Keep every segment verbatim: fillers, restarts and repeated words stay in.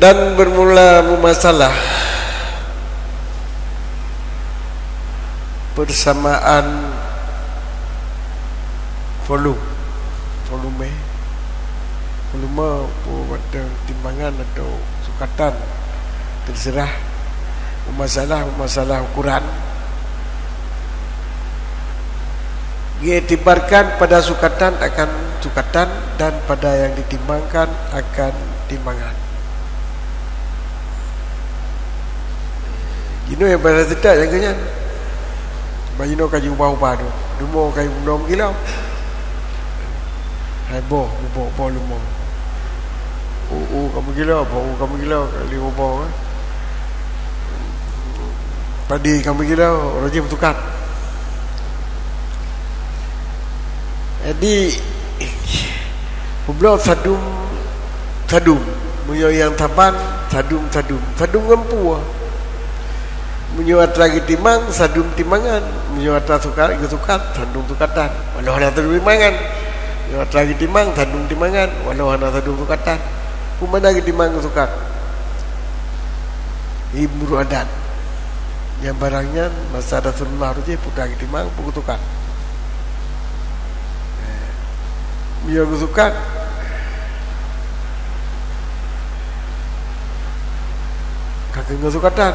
Dan bermula meumasalah persamaan volume, volume, volume peue mantong timbangan atau sukatan, terserah. Meumasalah, meumasalah ukuran, diiktibarkan pada sukatan akan sukatan dan pada yang ditimbangkan akan timbangan. Jinoe nyang paléng teutap nyang keu nyan. Bah jinoe ka jiubah-ubah tu. Leumo ka jiubah meukilau. Hai boh, boh, boh leumo. U, u ka meukilau, boh u ka meukilau, ka lheueh boh, eh. Padi ka meukilau, rajin meutukat. Jadi, peubloe sadum, sadum. Meunyoe nyang saban, sadum, sadum. Sadum ngon peue? Meunyoe atra geutimang, sadum timangan. Meunyoe atra sukat, geusukat, sadum sukatan. Walau hana sadum timangan. Meunyoe atra geutimang, sadum timangan. Walau hana sadum sukatan. Peue makna geutimang geusukat? Di meunurot adat. Nyang barang nyan masa Rasulullah tu jih peue geutimang, peue geusukat. Eh, meunyoe geusukat, ka keuh ngon sukatan.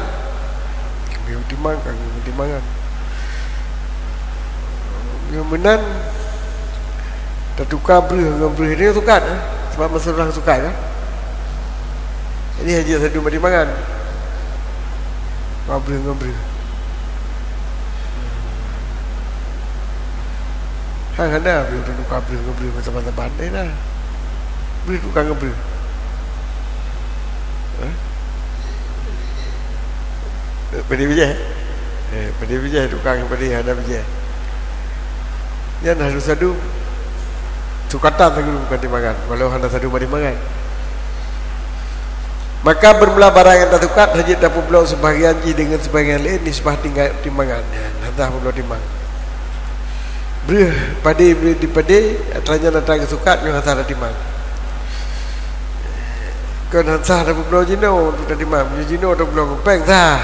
Meunyoe geutimang, ka keuh ngon timangan. Meunyoe meunan, tatuka breuh ngon breuh, nyoe sukat, eh? Sabab masa ureueng sukat, kan? Jadi, hana jeuet sadum bak timangan. Tuka breuh ngon breuh. Hana, hana, breuh tatuka breuh ngon breuh, macam-macam pandai lah. Breuh tuka ngon breuh. Eh? Padé bijéh? Eh, padé bijéh, tukang padé hana bijéh. Nyan harôh sadum. Sukatan sagoe bukan timangan, walau hana sadum bak timangan. Maka bermula barang nyang tasukat, hana jeuet tapeubloe sebahagian jih deungon sebahagian laén, nisbah tinggai timangan. Nyan, hana sah peubloe timang. Breuh padé, breuh di padé, atra nyan atra geusukat, nyoe hana sah tatimang. Kon hana sah tapeubloe jinoe untuk tatimang. Meunyoe jinoe tapeubloe ngon péng, sah.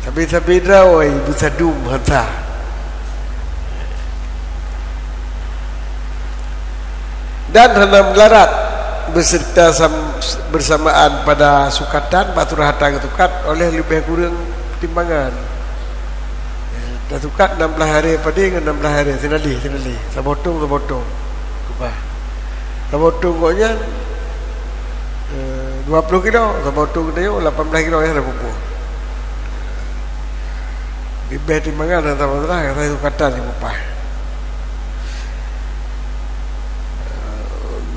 Sabe-sabe droe beusadum, hana sah. Dan hana meularat beserta sam-, bersamaan pada sukatan bak surah atra geusukat oleh leubeh kureueng timbangan. Eh, tasukat nam blaih aré padé ngon nam blaih aré, sinalih, sinalih. Saboh tông, saboh tông. Keubah. Saboh tông gobnyan, eh, dua ploh kilo, saboh tông geutanyoe lapan blaih kilo, ya, dah pupuk. Leubeh timbangan, hana masalah, hana sukatan nyang mupah.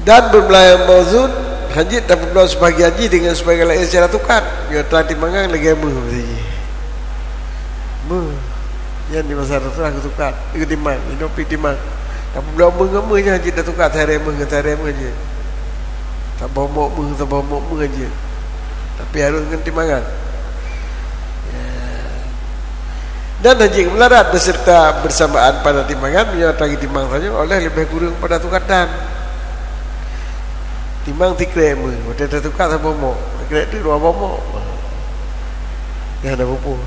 Dan bermula nyang mauzun, hana jeuet tapeubloe sebahagian jih deungon sebahagian laén secara sukat. Nyoe atra timbangan lagée méuh, miseue jih. Méuh. Nyan di masa Rasulullah geusukat, geutimang, inoe pih timang. Tapeubloe méuh ngon méuh nyan jeuet tasukat, sirée méuh ngon sirée méuh jeuet. Saboh mok méuh, saboh mok méuh jeuet. Tapi harôh ngon timangan. Ya. Dan hana jeuet meularat beserta bersamaan pada timangan, meunyoe atra geutimang saja oleh leubeh kureueng pada sukatan. Timang sikrek méuh, watée tasukat saboh mok, sikrek teuk dua boh mok. Nyan hana peue-peue.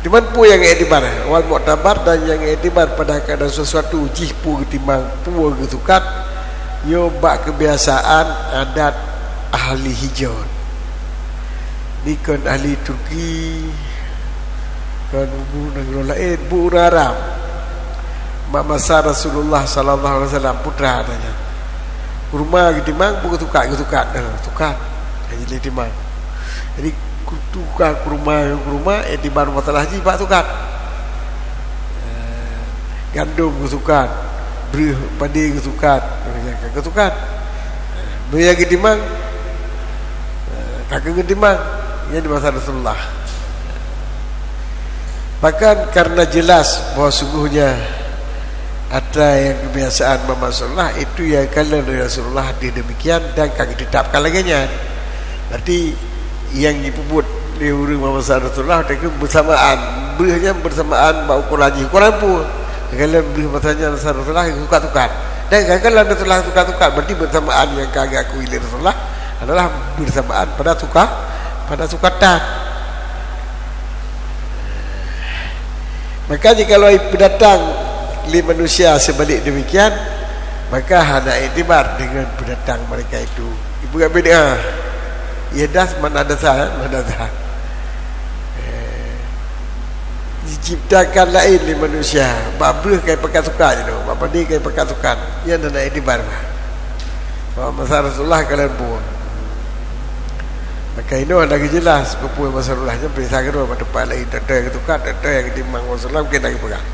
Teuma peue nyang iktibar? Wal muktabar, dan nyang iktibar pada keadaan sesuatu jih peue geutimang, peue geusukat, nyoe bak keubiasaan adat ahli Hijaz. Dikon ahli Turki, kon nanggroe laén, bu ureueng Arab. Bak masa Rasulullah sallallahu alaihi wasallam, putra ata nyan. Kurma geutimang, peue geusukat, geusukat. Eh, sukat. Jadi timang. Jadi, ku-, tuka kurma, kurma, iktibar masalah jih bak sukat. Eh, gandom geusukat, breuh padé geusukat, eh, ka geusukat. Eh, meunyo geutimang, eh, ka geutimang. Nyan di masa Rasulullah. Bahkan karena jelas bahwa sungguhnya atra nyang kebiasaan bak masa Rasulullah, itu nyang kalon lé Rasulullah deuh demikian dan ka geutetapkan lagée nyan. Berarti nyang jipeubuet lé ureueng bak masa Rasulullah, bersamaan. Breuh nyan bersamaan bak ukoran jih. Ukoran peue? Nyang kalon breuh masa nyan Rasulullah, sukat-sukat. Dan kadang-kadang Rasulullah sukat-sukat, berarti bersamaan nyang ka geukui lé Rasulullah adalah bersamaan pada suka-, pada sukatan. Maka jikalau peudatang lé manusia seubalik demikian, maka hana iktibar deungon peudatang mereka itu. Ibu bid'ah. Ihdath man hadatsa, eh, man hadatsa. Eh, diciptakan laén lé manusia. Bak breuh ka ipakat sukat jinoe, bak padé ka ipakat sukat. Nyan hana iktibar bah. Bak masa Rasulullah ka lheueh buet. Maka inoe hana geujeulaih peue-peue masa Rasulullah nyan, peuriksa keudroe bak teumpat laén, teuntèe nyang geusukat, teuntèe nyang geutimang, Rasulullah mungken hana geupeugah.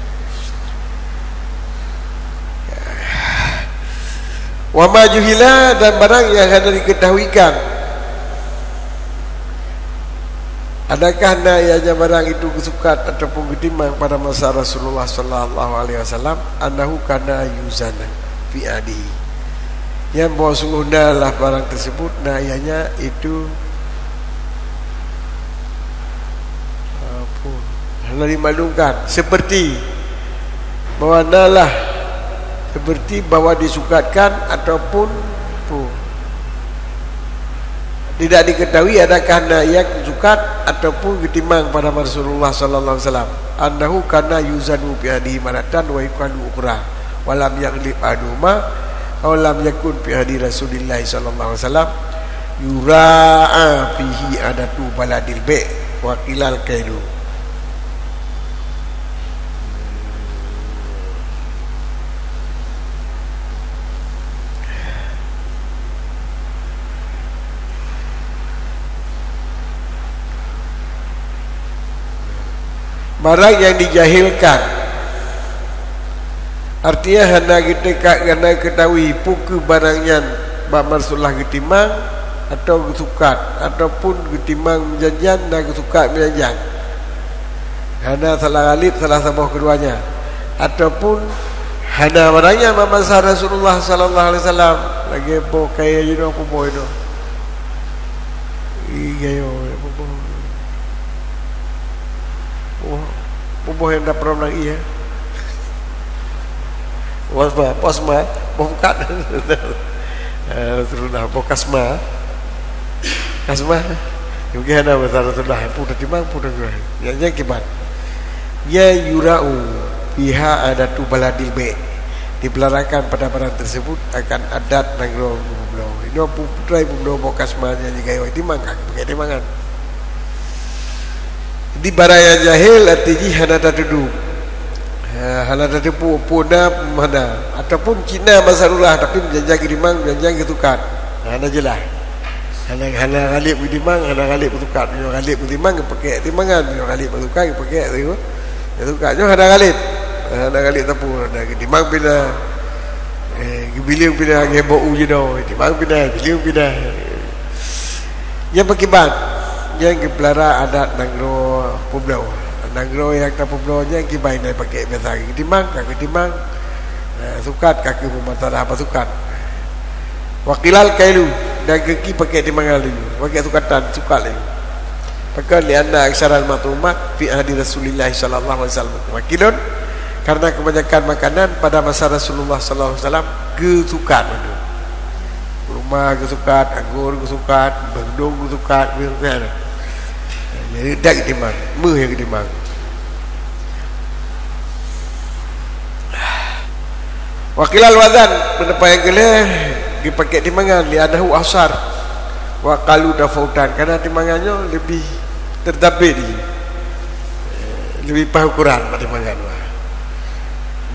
Wa ma juhila, dan barang nyang hana diketahuikan. Adakah na ianya barang itu geusukat ataupun geutimang pada masa Rasulullah sallallahu alaihi wasallam? Annahu kana yuzanu fi ahdihi. Nyan bahwa sungguh na lah barang tersebut, na ianya itu, apa, hana dimaklumkan. Seperti bahwa na lah, seperti bahwa disukatkan ataupun, apa, tidak diketahui adakah na ianya sukat ataupun geutimang pada Rasulullah sallallahu alaihi wasallam. Annahu kana yuzanu fi ahdihi maratan wa yuqalu ukhra. Wa lam yaghlib ahaduhuma, aw lam yakun fi ahdi Rasulillah sallallahu alaihi wasallam, yura'a fihi adatu baladil bai' wa qilal kailu. Barang nyang dijahilkan, artinya hana geuteuka, hana geutahui peu kheueh barang nyan bak Rasulullah geutimang atawa geusukat, ataupun geutimang meujan-jan na geusukat meujan-jan. Hana salah ghalib salah saboh keudua nyan, ataupun hana barang nyan bak masa Rasulullah sallallahu alaihi wasallam, lagèe boh kayèe jinoe, peue boh jinoe. Ih, gayo, peue boh. Oh, peue boh nyang dapur nang iya. Wasma, posma, boh bukan. Eh, Rasulullah, boh kasma. Kasma. Mungkin hana masa Rasulullah, peue teutimang, peue teutimang. Nyan, nyan kiban. Nyan yura'u fiha adatu baladil bai'. Dipeularakan pada barang tersebut akan adat nanggroe geupubloe. Inoe pu-, putra ibu bloe boh kasma nyan jigayo timang, ka geupakèk timangan. Di barang nyang jahil, arti jih hana tatudu. Ha, hana tateupeue, peue na, peue hana. Ataupun cit na masa Rasulullah, tapi meujan-jan geutimang, meujan-jan geusukat. Hana jeulaih. Hana, hana ghalib geutimang, hana ghalib geusukat. Meunyoe ghalib geutimang, geupakèk timangan. Meunyoe ghalib geusukat, geupakèk geusukat. Nyoe hana ghalib. Hana ghalib sapeue, hana geutimang pih na. Eh, geubileung pih na, geuboh u jinoe, timang pih na, bileung pih na. Nyan pakriban? Nyan geupeulara adat nanggroe peubloe. Nanggroe nyang tapeubloe nyan kiban na pakèk biasa, geutimang ka geutimang, eh, sukat ka keuh meumasalah bak sukat. Wa qilal kailu, dan keuki pakèk timangan laju, pakèk sukatan, sukat laju. Pakon? Lianna aksaral mat'umat fi ahdi Rasulillah sallallahu alaihi wasallam. Makilun, karena kebanyakan makanan pada masa Rasulullah sallallahu alaihi wasallam geusukat mandum. Kurma geusukat, anggur geusukat, bandung geusukat, geusukat. Jadi, dak geutimang, meuh nyang geutimang. Wa qilal wazan, peundapat nyang keu lhèe, geupakèk timangan, li'annahu ahsar wa aqallu tafawutan, karena timangan nyoe leubeh teutabe di, leubeh paih ukuran bak timangan,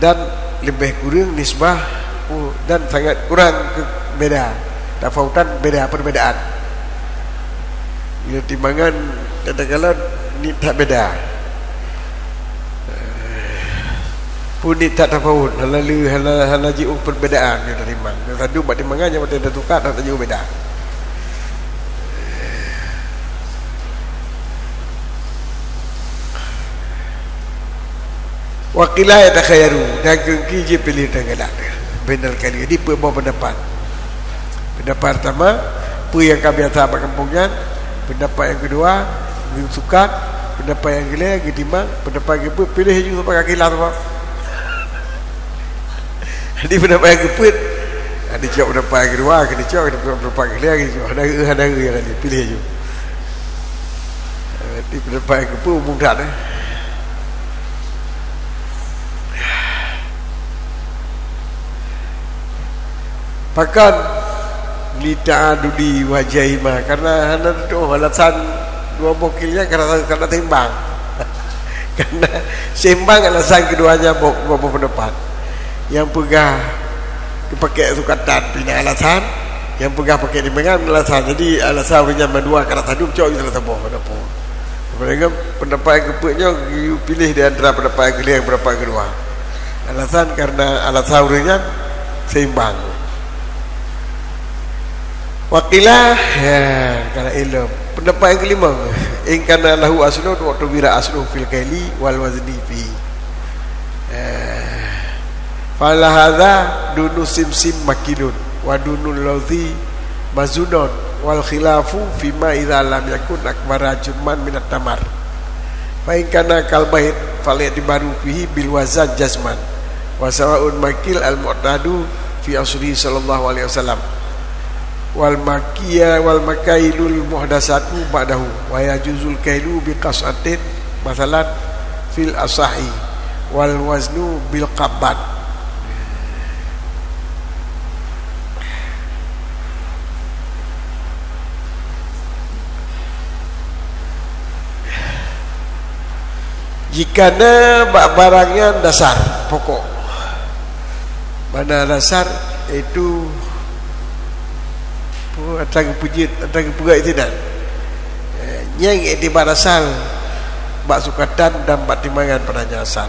dan leubeh kureueng nisbah, dan sangat kurang keu beda, tafawutan, beda, perbedaan. Bila timangan, kadang-kadang niet that beda. Pun niet that tafawut, hana lé, hana, hana jiôh perbedaan nyang tatimang. Nyang satu bak timangan, nyang watèe tatuka, hana jiôh beda. Wa qila yatakhayaru, dan keuki jipiléh dan galak. Bainal qali, jadi peuet boh peundapat. Peundapat peurtama, peue nyang ka biasa bak gampông nyan. Peundapat nyang keudua, geusukat. Peundapat nyang keulhèe, geutimang. Peundapat nyang keupeuet, piléh ju sampai ka kilah teuma. Jadi pendapat nyang keupeuet, ha, dicok pendapat nyang keudua, keuneuk cok pendapat keulhèe, keuneuk cok hana, hana nyang laén, piléh ju. Ha, jadi pendapat nyang keupeuet umum that, eh. Pakon? Li ta'adudi wajhihima, karena hana tutoh alasan dua boh kil nyan karena, karena seimbang. Karena seimbang alasan keduanya boh, dua boh pendapat. Nyang peugah pakèk sukatan pih na alasan, nyang peugah pakèk timbangan alasan. Jadi alasan ureueng nyan mandua karena sadu cok ju salah saboh, hana peue. Padahai pendapat nyang keupeuet nyoe geupiléh di antara pendapat nyang keulhèe ngon pendapat nyang keudua. Alasan karena alasan ureueng nyan seimbang. Wa qila, ya, kana ilmu. Pendapat nyang keulimong, in kana lahu aslun wa tubira asluhu fil kaili wal wazni fi. Eh, fala hadza dunu simsim makilun, wa dunul laudhi mazunun, wal khilafu fima idza lam yakun akbara jurman minat tamar. Fa in kana kal bait, fal i'tibaru fihi bil wazan jazman. Wa sawaun makil al mu'tadu fi asrihi sallallahu alaihi wasallam. Wal makiya, wal makailul muhdasatu ba'dahu. Wa yajuzul kailu bi qas'atin, masalan, fil asahi. Wal waznu bil qabban. Jikana bak barang nyan dasar pokok. Mana dasar itu, atra geupeujeuet, atra geupeugah itu dan. Eh, nyang iktibar asal bak sukatan dan bak timbangan padanya asal.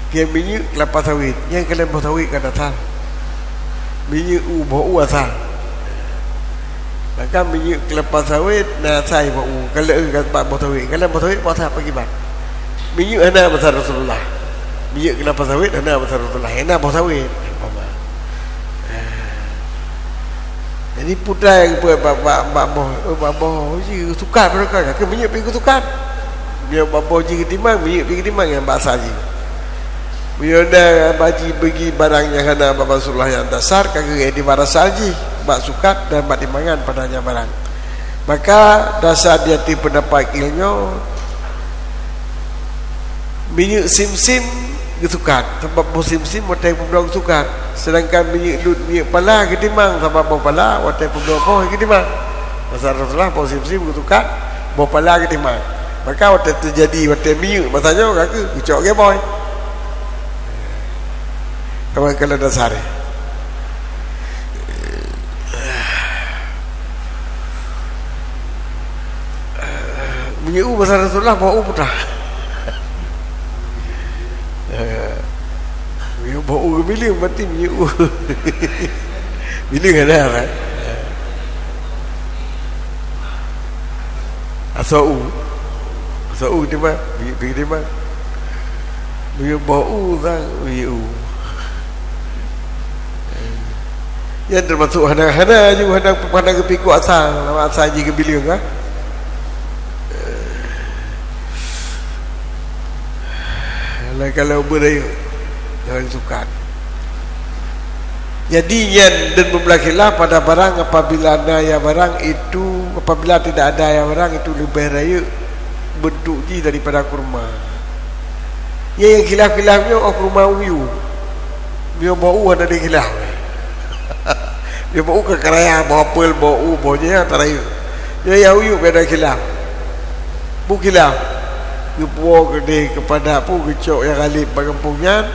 Dia minyeuk kelapa sawit, nyang kalian boh sawit kan asal. Minyeuk u, boh u asal. Maka minyeuk kelapa sawit na asai bak u, kalau bak boh sawit, kalau boh sawit bak asai pakiban. Minyeuk hana masa Rasulullah. Minyeuk kelapa sawit hana masa Rasulullah. Hana boh sawit. Umpama. Eh. Jadi putra yang buat bak, bak, bak boh, oh, bak boh ji sukat mereka, ke minyeuk pi sukat. Dia bak boh ji ketimbang, minyeuk pi ketimbang yang bak asai ji. Meunyoe na baji bagi barang nyang hana bak Rasulullah nyang dasar, ka geuék di barasan jih, bak sukat dan bak timbangan padanya barang. Maka dasar di ateueh pendapat ilmu nyoe, minyeuk simsim geusukat, sabab boh simsim watèe peubloe geusukat. Sedangkan minyeuk dut, minyeuk pala geutimang, sabab boh pala watèe peubloe boh geutimang. Masa Rasulullah boh simsim geusukat, boh pala geutimang. Maka watèe teujadi, watèe minyeuk masa nyoe ka geucok geuboh. Kawan kalau dasar. Minyeuk u masa Rasulullah boh u putra. Minyeuk boh u geubileung, berarti minyeuk u. Bileung ada kan? Asoe u. Asoe u geutimang, pi geutimang. Meunyoe boh u sang, u u. Nyan teumasok hana, hana ju, hana, hana geupikuk asai, nama asai jih geubileung, ha? Lain kalau beureuek, jangan sukat. Jadi, nyan dan membelah khilaf pada barang apabila na ya barang itu, apabila tidak ada ya barang itu lebih rayeuk bentuk jih daripada kurma. Ya, yang khilaf-khilaf nyoe, oh, kurma u yue. Nyoe boh u hana ada khilaf. Nyoe boh u ka karaya, boh apel, boh u, boh nyan hana rayeuk. Nyoe ya u yue ka ada khilaf. Bukila geupuwoe keudeh keupada peue geucok nyang ghalib bak gampông nyan,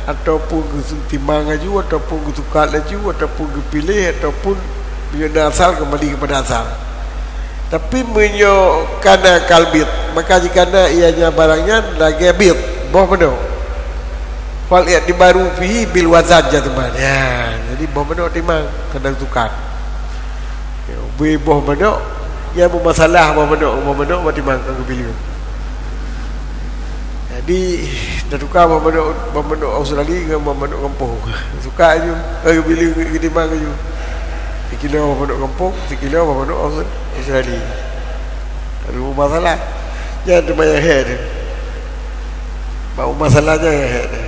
ataupun geutimang laju, ataupun geusukat laju, ataupun geupiléh, ataupun meunyoe na asal keumbali keupada asal. Tapi meunyoe kana kalbit, maka jikana ianya barang nyan lagèe bit, boh manok. Fal i'tibaru fihi bil wazan jazman. Ya, jadi boh manok timang, kana sukat. Bui boh manok, nyang beumasalah boh manok, boh manok bak timang ka geubileung. Jadi, tatuka boh manok, boh manok Australia ngon boh manok gampông. Sukat ju, eh, geubileung geutimang ju. Sikilo boh manok gampông, sikilo boh manok Aus-, Australia. Lalu masalah, nyan teuma nyang hék tu. Bak masalah nyan nyang hék tu.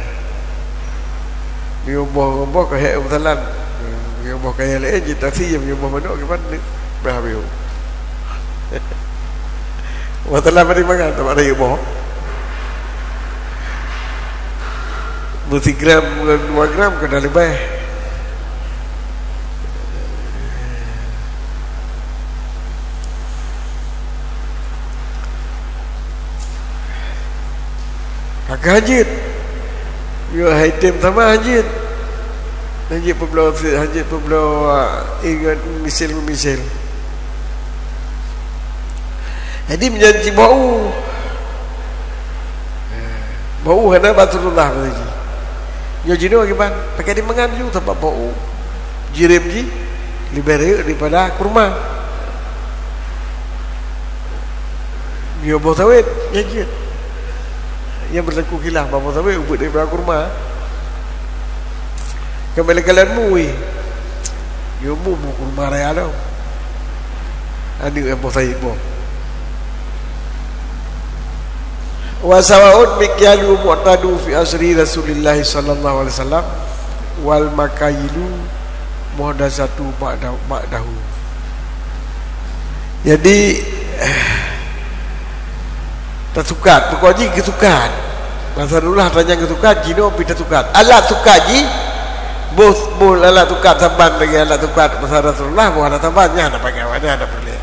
Meunyoe boh ngon boh ka hék meusalan. Meunyoe boh kayèe laén jitasi, meunyoe boh manok kiban ni, bah habéh. Meusalan bari mangan, teuma rayeuk boh. Meusigram ngon dua gram ka na leubeh. Ka keuh hanjeuet. Meunyoe hai tem sama hanjeuet. Hanjeuet peubloe, hanjeuet peubloe, ah, ingat misil-misil. Jadi, meunyan cit bau. Bau hana Rasulullah, kata jih. Nyoe jinoe kiban, pakai dimangan ju, sabab bau. Jirem jih leubeh rayeuk daripada kurma. Nyoe boh sawét, nyan jeuet. Nyang beulaku khilaf bak boh sawét ubit daripada kurma. Kan bèk lé kalon mu, weh. Nyoe mu, mu kurma raya lom. Aneuk nyang boh sawét boh. Wa sawa'un mikyalu mu'tadu fi asri Rasulillah sallallahu alaihi wasallam wal makayilu muhdatsatu ba'da, ba'dahu. Jadi, tasukat, pokok jih geusukat. Masa dulu lah tanyang geusukat, jinoe pi tasukat. Alat sukat jih, boh, boh alat sukat saban lagèe alat sukat masa Rasulullah, boh hana saban, nyan hana pakai, nyan hana peureulèe.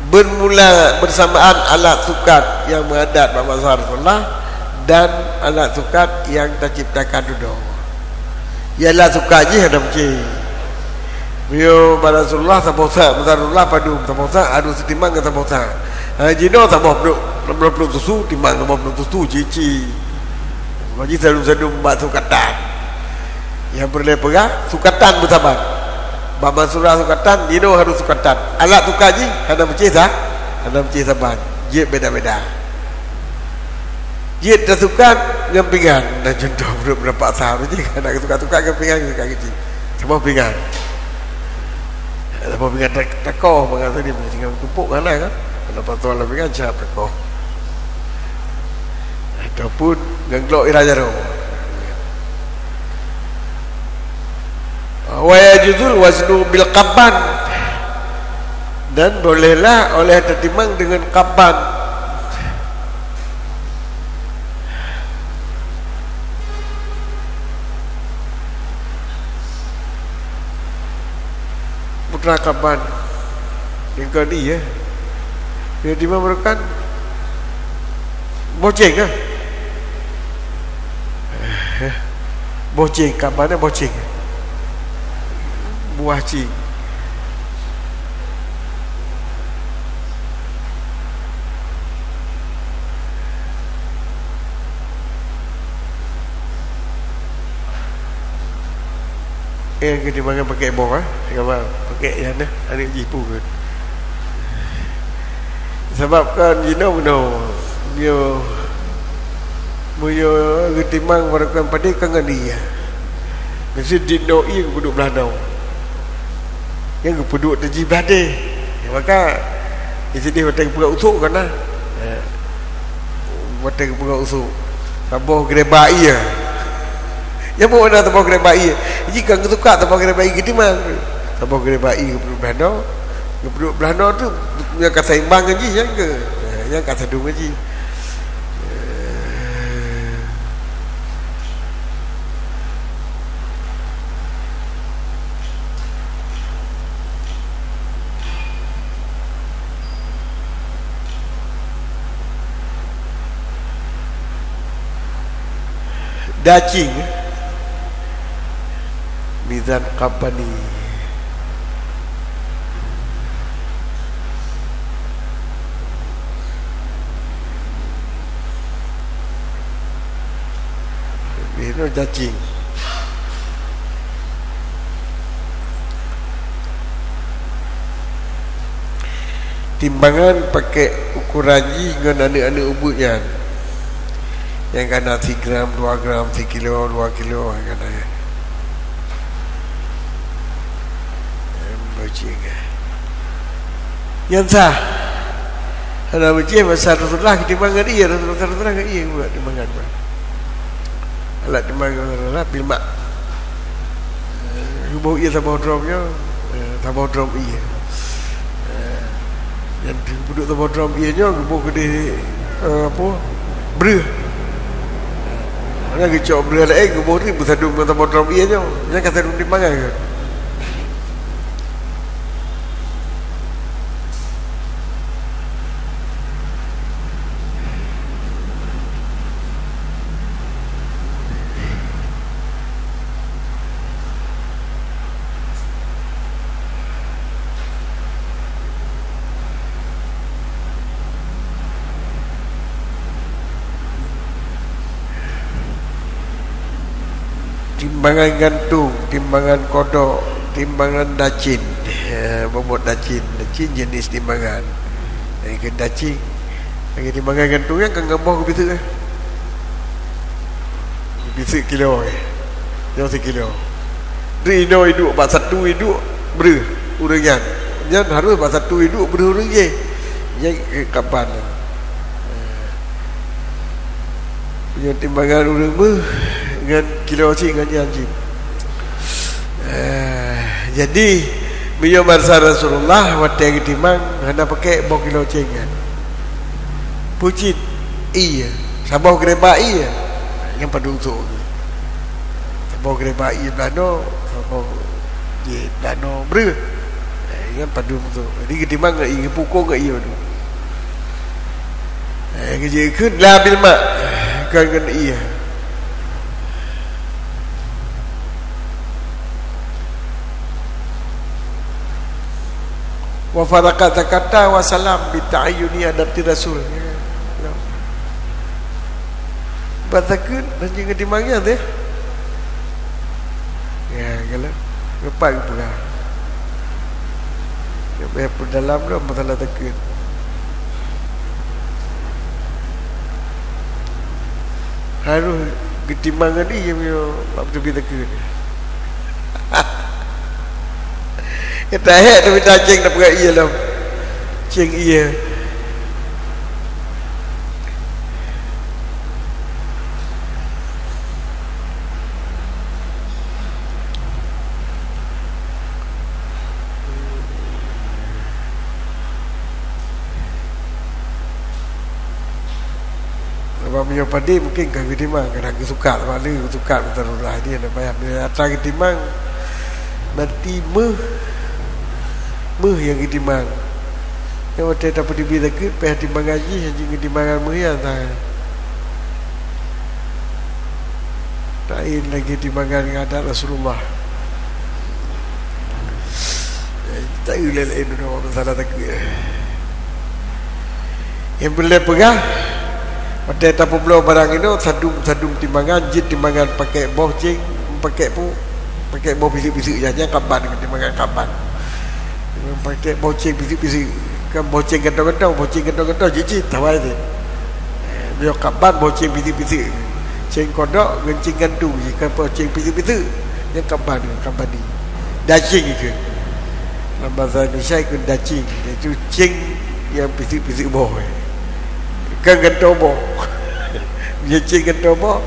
Bermula bersamaan alat sukat nyang meuadat bak masa Rasulullah dan alat sukat nyang taciptakan dudoe. Ialah sukat jih hana meucé. Meunyoe bak Rasulullah saboh sak, bak Rasulullah padum saboh sak, adu sitimbang ngon saboh sak. Ha, jinoe saboh pluek, saboh pluek susu, timbang saboh pluek susu, cici. Bak jih sadum-sadum bak sukatan. Nyang peureulèe peugah, sukatan beusaban. Bak Rasulullah sukatan, jinoe harôh sukatan. Alat sukat jih, hana meucé sa-, hana meucé saban. Jeuet beda-beda. Jeuet tasukat ngon pingan. Dan contoh, menurut pendapat sah, jih hana sukat-sukat ngon pingan, sukat keuci. Saboh pingan. Saboh pingan tak-, tako, mangat tadi, tinggai tumpôk hana kan? Hana patong lam pingan, siap tako. Ataupun ngon glok ira jaroe. Wa yajuzul waznu bil qabban. Dan bolehlah oleh teutimang dengan qabban. Putra qabban. Yang kali, ya. Yang di mana kan? Boceng, kan? Boh cing, ka mana boh cing? Buah cing. Eh, kena makan pakai boh, eh. Pakai boh, pakai yang ni, ada jipu ke. Sabab kan jinoe bunoe, meunyoe, meunyoe geutimang barokon padé ka ngon ie. Meusti di noe ie geupeuduek blah noe. Nyang geupeuduek teujih blah deh. Ya, maka, di sini watèe geupeugah usôk kan nah. Ya. Watèe geupeugah usôk. Saboh geureuba ie. Nyang buet na saboh geureuba ie. Jih ka geusukat saboh geureuba ie geutimang. Saboh geureuba ie geupeuduek blah noe. Geupeuduek blah noe tu nyang ka seimbang ngon jih, nyang ke, nyang ka sadum ngon jih. Dacing, mizan qabani. Ini dacing. Timbangan pakai ukuran jih ngon aneuk-aneuk ubeut nyan. Nyang ka na sigram, dua gram, sikilo, dua kilo, nyang ka na nyan. Em, boceng, eh. Nyan sah. Hana meucéh masa Rasulullah ketimbang ngon ie, Rasulullah, Rasulullah ngon ie buat timbangan. Alat timbangan Rasulullah bil ma'. Geuboh ié saboh drom nyoe, eh, saboh drom ié. Eh, nyang geuduek saboh drom ié nyoe geuboh keudeh, eh, apa? Breuh. Eh, maka geucok breuh laén geuboh ni beusadum ngon saboh drom ié nyoe. Nyan ka sadum timbangan kan? Timbangan gantong, timbangan kodok, timbangan dacin. Eh, bobot dacin, dacin jenis timbangan. Eh, ke dacin. Lagi timbangan gantong kan kan gaboh keu piseuk, eh. Piseuk kilo, eh. Nyoe sikilo. Di inoe iduek bak satu iduek breuh ureueng nyan. Nyan harus bak satu iduek breuh ureueng jéh. Nyan, eh, kaban. Eh. Meunyoe timbangan ureueng beuh ngon kilo cit ngon nyan cit. Eh, jadi, meunyoe bansa Rasulullah watée geutimang hana pakai boh kilo céng nyan. Peue cit? Ié. Saboh geureuba ié. Nyan padum sôk. Saboh geureuba ié blah noe, saboh jih blah noe breuh. Eh, nyan padum sôk. Jadi geutimang ngon ié, geupukong ngon ié padum. Eh, geujeuet kheun la bil ma, kon ngon ié. Wa faraqat zakata wa salam bi ta'ayyuni adati Rasul. Ba takheun, dan jangan dimangnya deh. Ya, kalau lepas ke pegang. Lepas pun dalam tu masalah takheun. Harus geutimang ni yang punya waktu kita takheun. Kita hek tu kita ceng tak pegang iya lah. Ceng iya. Sabab meunyoe padé mungken ka geutimang, kadang geusukat, sabab lé geusukat meutarurah dia, dah payah. Meunyoe atra geutimang, berarti méuh, méuh nyang geutimang. Nyoe watée tapeudibi takheun, payah timbangan jih, hana geutimbangan méuh nyan, nah. Laén lagée timbangan ngon adat Rasulullah. Eh, tak ulée laén dua masalah takheun. Nyang peureulée peugah, watée tapeubloe barang inoe, sadum-sadum timbangan, jeuet timbangan pakék boh céng, pakék pu-, pakék boh piseuk-piseuk, nyan, nyan kaban, timbangan kaban. Pakék boh céng piseuk-piseuk, kan boh céng gantong-gantong, boh céng gantong-gantong, jeuet cit, tawai cit. Eh, meunyoe kaban boh céng piseuk-piseuk. Céng kodok ngon céng gantong, jih kan boh céng piseuk-piseuk. Nyan kaban, kaban ni. Dacing ikheun. Lam bahasa Indonesia ikheun dacing, iaitu céng nyang piseuk-piseuk boh. Kan gantong boh. Nyan céng gantong boh.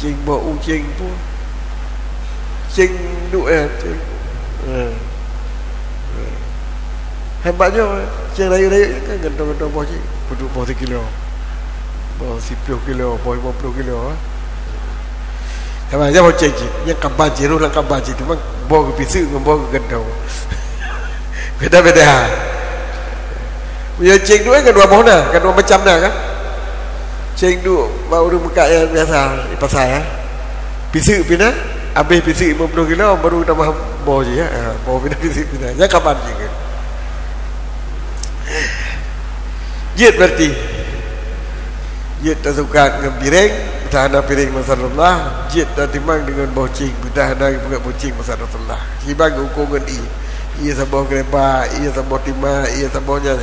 Céng boh u céng pun. Céng duek, eh, céng. Eh. Eh. Hebat nyoe, eh. Céng rayeuk-rayeuk kan gantong-gantong boh céng. Peuduek boh sikilo. Boh siplôh kilo, boh limong ploh kilo, eh. Sama aja boh céng cit. Nyang kaban cit, roh lam kaban cit. Cuma boh geupiseuk ngon boh geugantong. Beda-beda. Meunyoe céng duek kan dua boh na, kan dua macam na kan. Céng duek bak ureueng meukat nyang biasa di pasai, ya. Piseuk pih na, habéh piseuk limong ploh kilo, baru tamah boh jih, ya. Ha, boh pih na, piseuk pih na. Nyan kaban jih kan. Jeuet berarti. Jeuet tasukat ngon piréng, peudah hana piréng masa Rasulullah, jeuet tatimang deungon boh céng, peudah hana geupeugah boh céng masa Rasulullah. Kiban geuukoe ngon ié. Ié saboh geureuba, ié saboh timah, ié saboh nyan.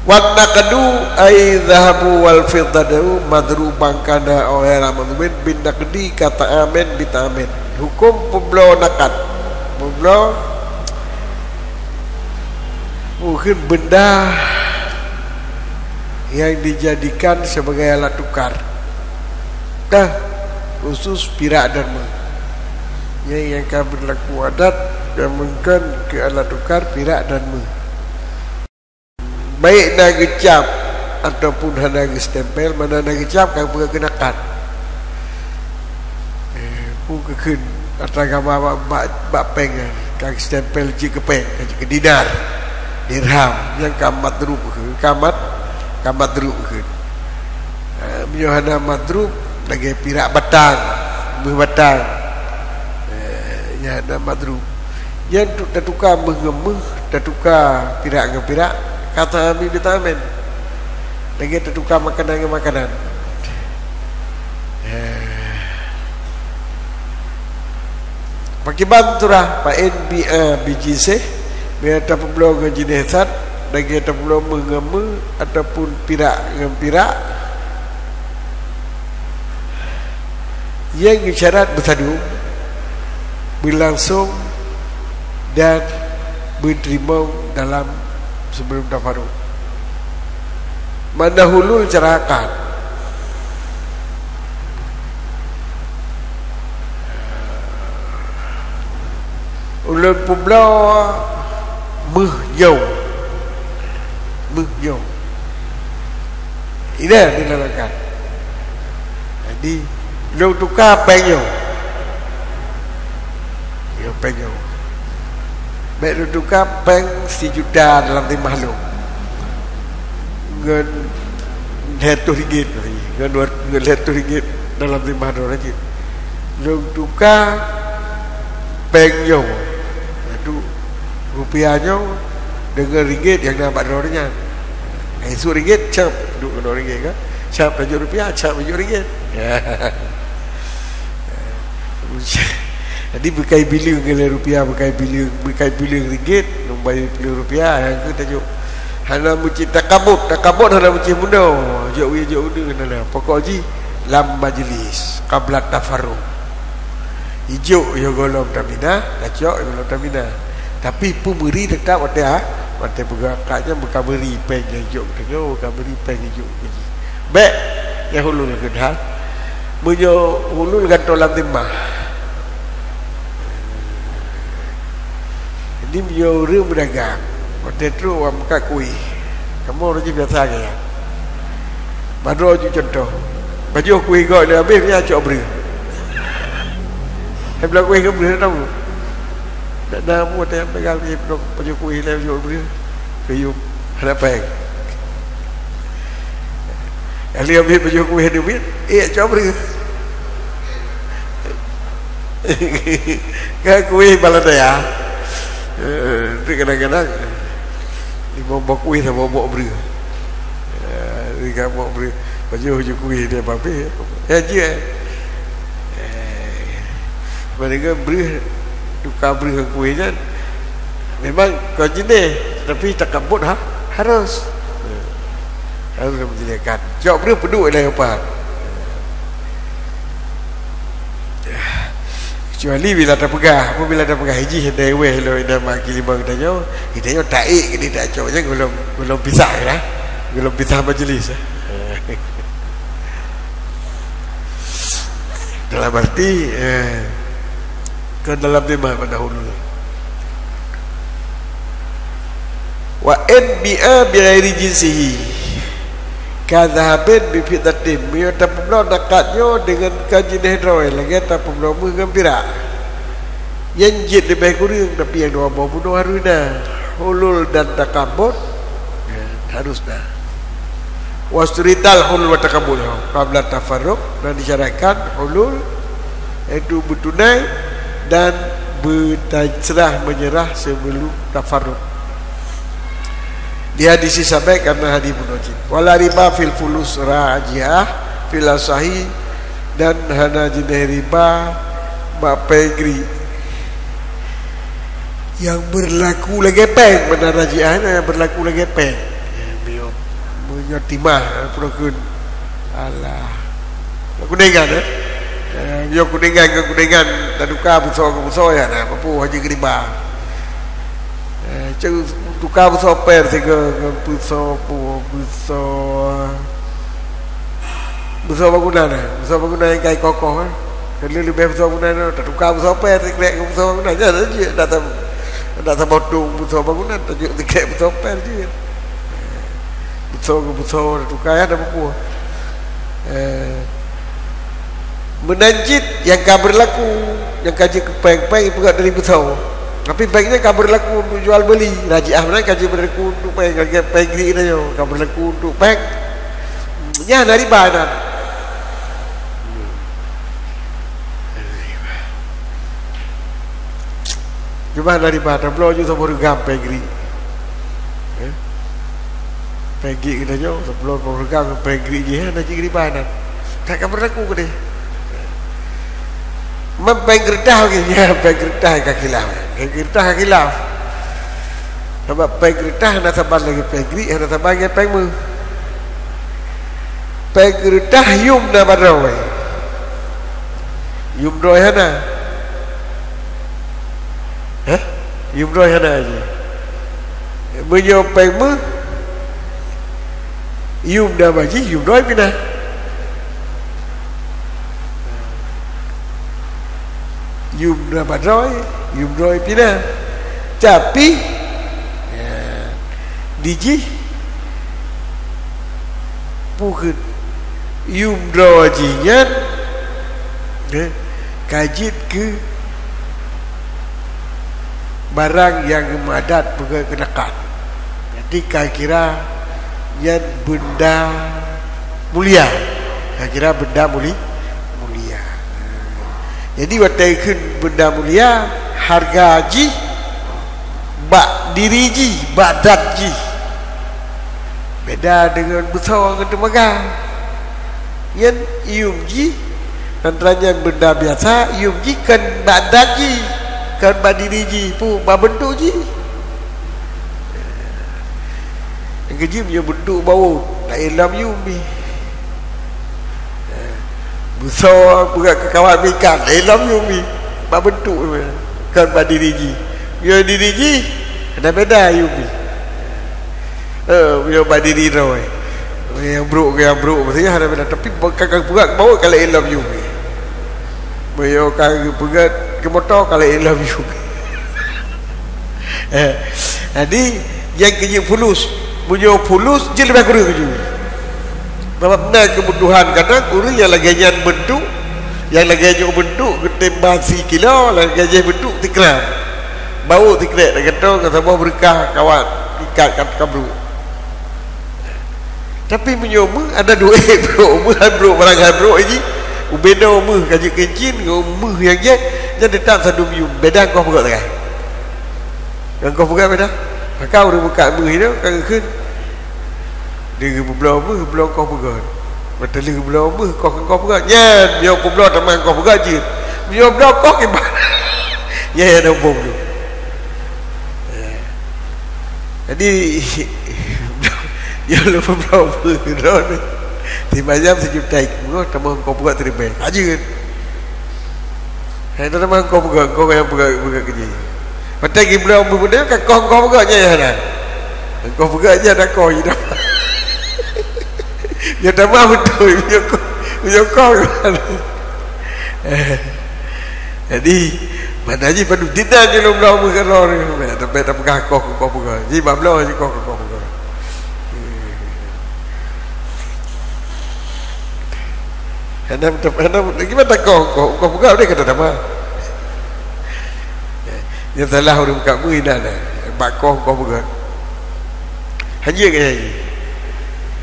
Wan naqdu ay zahabu wal fiddatu madruban kana aw ghaira madrubin bin naqdi ka ta'amin bi ta'amin. Huköm peubloe nakad. Peubloe Mungken benda yang dijadikan sebagai alat tukar. Dah, khusus pirak dan meuh. Nyan nyang ka beurlaku adat dan meungon keu alat tukar pirak dan meuh. Baik na geucap ataupun hana geustempel, mana na geucap ka peugah keunakan. Eh, peue keu kheun atra gama bak, bak, bak péng nyan, ka geustempel jeuet keu péng, ka jeuet keu dinar, dirham, nyan ka madrub kheun, ka mad-, ka madrub kheun. Eh, meunyoe hana madrub, lagée pirak batang, meuh batang. Eh, nyan hana madrub. Nyan tu tatuka meuh ngon meuh, tatuka pirak ngon pirak, ka tamé beutamén. Lagée tatuka makanan ngon makanan. Eh. Pakiban surah, fa in bi'a bi jinsih, bila tapeubloe ngon jinéh that, lagée tapeubloe meuh ngon meuh, ataupun pirak ngon pirak. Nyang geusyarat beusadum, beulangsong dan beuteurimong dalam sebelum tafaruk. Mana hulul cara akad. Ulôn peubloe meuh nyoe. Meuh nyoe. Inan dilakukan. Jadi, lôn tuka péng nyoe. Nyoe péng nyoe. Bék lôn tuka péng sijuta dalam timah lôn. Ngon lhèe reutôh ringgit, ngon dua, ngon lhèe reutôh ringgit dalam timah droe cit. Lôn tuka péng nyoe. Nyan tu rupiah nyoe deungon ringgit nyang na bak droeneuh nyan. Isuk ringgit, cap, duek keunoe ringgit kan. Cap tajok rupiah, cap tajok ringgit. Jadi beukai bileueng ngon lhèe rupiah, beukai bileueng, beukai bileueng ringgit, ngon bayeue bileueng rupiah, nyang keu tajok. Hana meucit takabut, takabut hana meucit bunoe. Jok wie jok uneun hana. Pokok jih lam majlis, qabla tafarruq. Ijok yoh gohlom taminah, tacok yoh gohlom taminah. Tapi peumeuri teutap watèe, ha, watèe peugah akad nyan beuka meuri péng nyang ijok geutanyoe, beuka meuri péng ijok geutanyoe. Bék, nyang hulul kheun hal. Meunyoe hulul gantoe lam timah. Jadi meunyoe ureueng meudagang, watèe trok awak meukat kueh. Kamoe ureueng jih biasa gaya. Padub ju contoh. Pajoh kueh gob lé abéh, nyan cok breueh. Hai blah kueh ngon breueh, tahu? Dak na buet nyang peugah lé pajoh kueh lé cok breueh. Keu yum hana péng. Kali abéh pajoh kueh duek, eh, cok breueh. Ka kueh baladaya. Eh, tu kadang-kadang limong boh kueh saboh boh breueh. Eh, tiga boh breueh. Pajoh ju kueh dia babeh. Ya, je. Eh, padahai breueh, tuka breueh ngon kueh nyan. Memang kon jinéh, tapi takabut ha, harus. Eh, harus meujinihkan. Cok breueh peuduek ilèe upat. Kecuali bila tapeugah, apabila tapeugah, "Ijih hindai wéh lôn inong mak kilimong tanyoe," geutanyoe taék keu di tacok nyan gohlom, gohlom pisah lah. Gohlom pisah majlis, eh. Dalam arti, eh, kon dalam timah mandahulu. Wa in bi'a bi ghairi jinsihi, ka dhahabin bi fiddatin, meunyoe tapeubloe akad nyoe deungon kon jinéh droe, lagèe tapeubloe meuh ngon pirak. Nyang jeuet leubeh kureueng, tapi nyang dua boh bunoe harus na. Hulul dan takabut, ya, harus na. Wasyturital hulul wa takabut, qabla tafarruq, dan disyaratkan hulul, yaitu beutunai dan beuta-, serah meunyeurah sebelum tafarruq. Di hadis sabiq, karena hadis bunoe cit. Wala riba fil fulus raji'ah fil asahi, dan hana jinéh riba bak péng gri. Nyang beurlaku lagèe péng, meunan raji'ah nyan nyang beurlaku lagèe péng. Eh, meunyoe, meunyoe timah, eh, peureukheun. Alah. Kuningan, eh? Eh, meunyoe kuningan ngon kuningan, taduka beusoe ngon beusoe, ya, nah, peue haji geuriba. Eh, ceu-, tuka beusoe pér sigoe ngon beusoe pu-, beusoe, beusoe bangunan, eh? Beusoe bangunan nyang kai kokoh, eh? Kali leubeh beusoe bangunan, tatuka beusoe péng, sikrek keu beusoe bangunan. Nyan jeuet, dak tam-, dak saboh tong beusoe bangunan, tajok sikrek beusoe péng jeuet. Beusoe keu beusoe tatuka, ya, dak buku. Eh, meunan cit nyang ka beurlaku, nyang ka jeuet keu péng, péng ipeugöt dari beusoe. Tapi péng nyan ka beurlaku untuk jual beuli. Rajiah meunan ka jeuet beurlaku untuk péng, lagèe péng gri nyoe, ka beurlaku untuk péng. Nyan na riba nyan. Cuma na riba, tabloe ju saboh reugam péng gri. Eh? Péng gri kita nyoe, tabloe saboh reugam péng gri jih, na jih riba nyan. Ka, ka beurlaku keudeh. Meunan péng keureutah lagèe nyan, péng keureutah ka khilaf. Péng keureutah ka khilaf. Sabab péng keureutah hana saban lagèe péng gri, hana saban lagèe péng méuh. Péng keureutah yum na bak droe. Yum droe hana. Hah? Yum droe hana jih. Meunyoe péng méuh, yum na bak jih, yum droe pih na. Yum na bak droe, yum droe pih na. Tapi, ya, di jih, peue kheun, yum droe jih nyan, eh, ka jeuet keu barang nyang geumadat peugöt keunakan. Jadi ka kira nyan beunda mulia. Ka kira beunda muli-, mulia. Jadi watèe kheun beunda mulia, hareuga jih bak diri jih, bak dat jih. Beda deungon beusoe ngon teumaga. Nyan yum jih, dan nyan beunda biasa, yum jih kon bak dat jih, kon bak diri jih, peue bak beuntuk jih. Nyang keujeuet nyoe beuntuk bawon, laén lom yum jih. Beusoe peugah keu kawan meuikat, laén lom yum jih. Bak beuntuk, kon bak diri jih. Nyoe diri jih, hana beda yum jih. Eh, meunyoe bak diri droe. Nyang brok keu nyang brok, maksudnya hana beda. Tapi ka, ka peugah bawon ka laén lom yum. Meunyoe ka geupeugah keu moto, ka laén lom yum. Eh, jadi, nyang keujeuet fulus. Meunyoe fulus, jeuet leubeh kureueng jih. Sabab na keubutuhan kadang ureueng nyang lagèe nyan beuntuk, nyang lagèe nyoe beuntuk, geutem ban sikilo, lagèe jih beuntuk sigram. Bawon sikrek, lagèe toh, ka saboh beureukah kawan, ikat ka, ka brok. Tapi meunyoe méuh, ada duek brok, méuh han brok, barang han brok jih, ubé noe méuh ka jeuet keu cin, ngon méuh nyang jai, nyan teutap sadum yum, beda ngon koh peugöt sagai. Ngon koh peugöt beda. Maka ureueng meukat méuh nyoe ka geukheun. Dia geubloe méuh, bloe koh peugöt. Meuteulheueh geubloe méuh, koh ngon koh peugöt. Nyan, meunyoe peubloe teuma ngon koh peugöt jeuet. Meunyoe bloe koh kiban. Nyan nyang na hubong tu. Jadi, nyoe lôn peubloe méuh droeneuh. Sibayam sijuta ikeuh, teuma ngon koh peugöt siribèe. Ka jeuet. Hai, teuma ngon koh peugöt, ngon nyang peugöt, peugöt keu jih. Watèe geubloe méuh beudôh, ka koh ngon koh peugöt nyan, ya, dah. Ngon koh peugöt nyan, dah koh, ya, dah. Ya, teuma beutôi, ya, koh, ya, koh. Jadi, mana jih padum dinan je lôn bloe méuh keudroe ni. Sampai tapeugah koh keu koh peugöt. Ji babloe ji koh keu koh peugöt. Hana, hana, kiban takoh, koh, koh peugöt deh kata nama. Nyang salah ureueng meukat méuh inan, bak koh, koh peugöt. Hana jeuet keu nyan.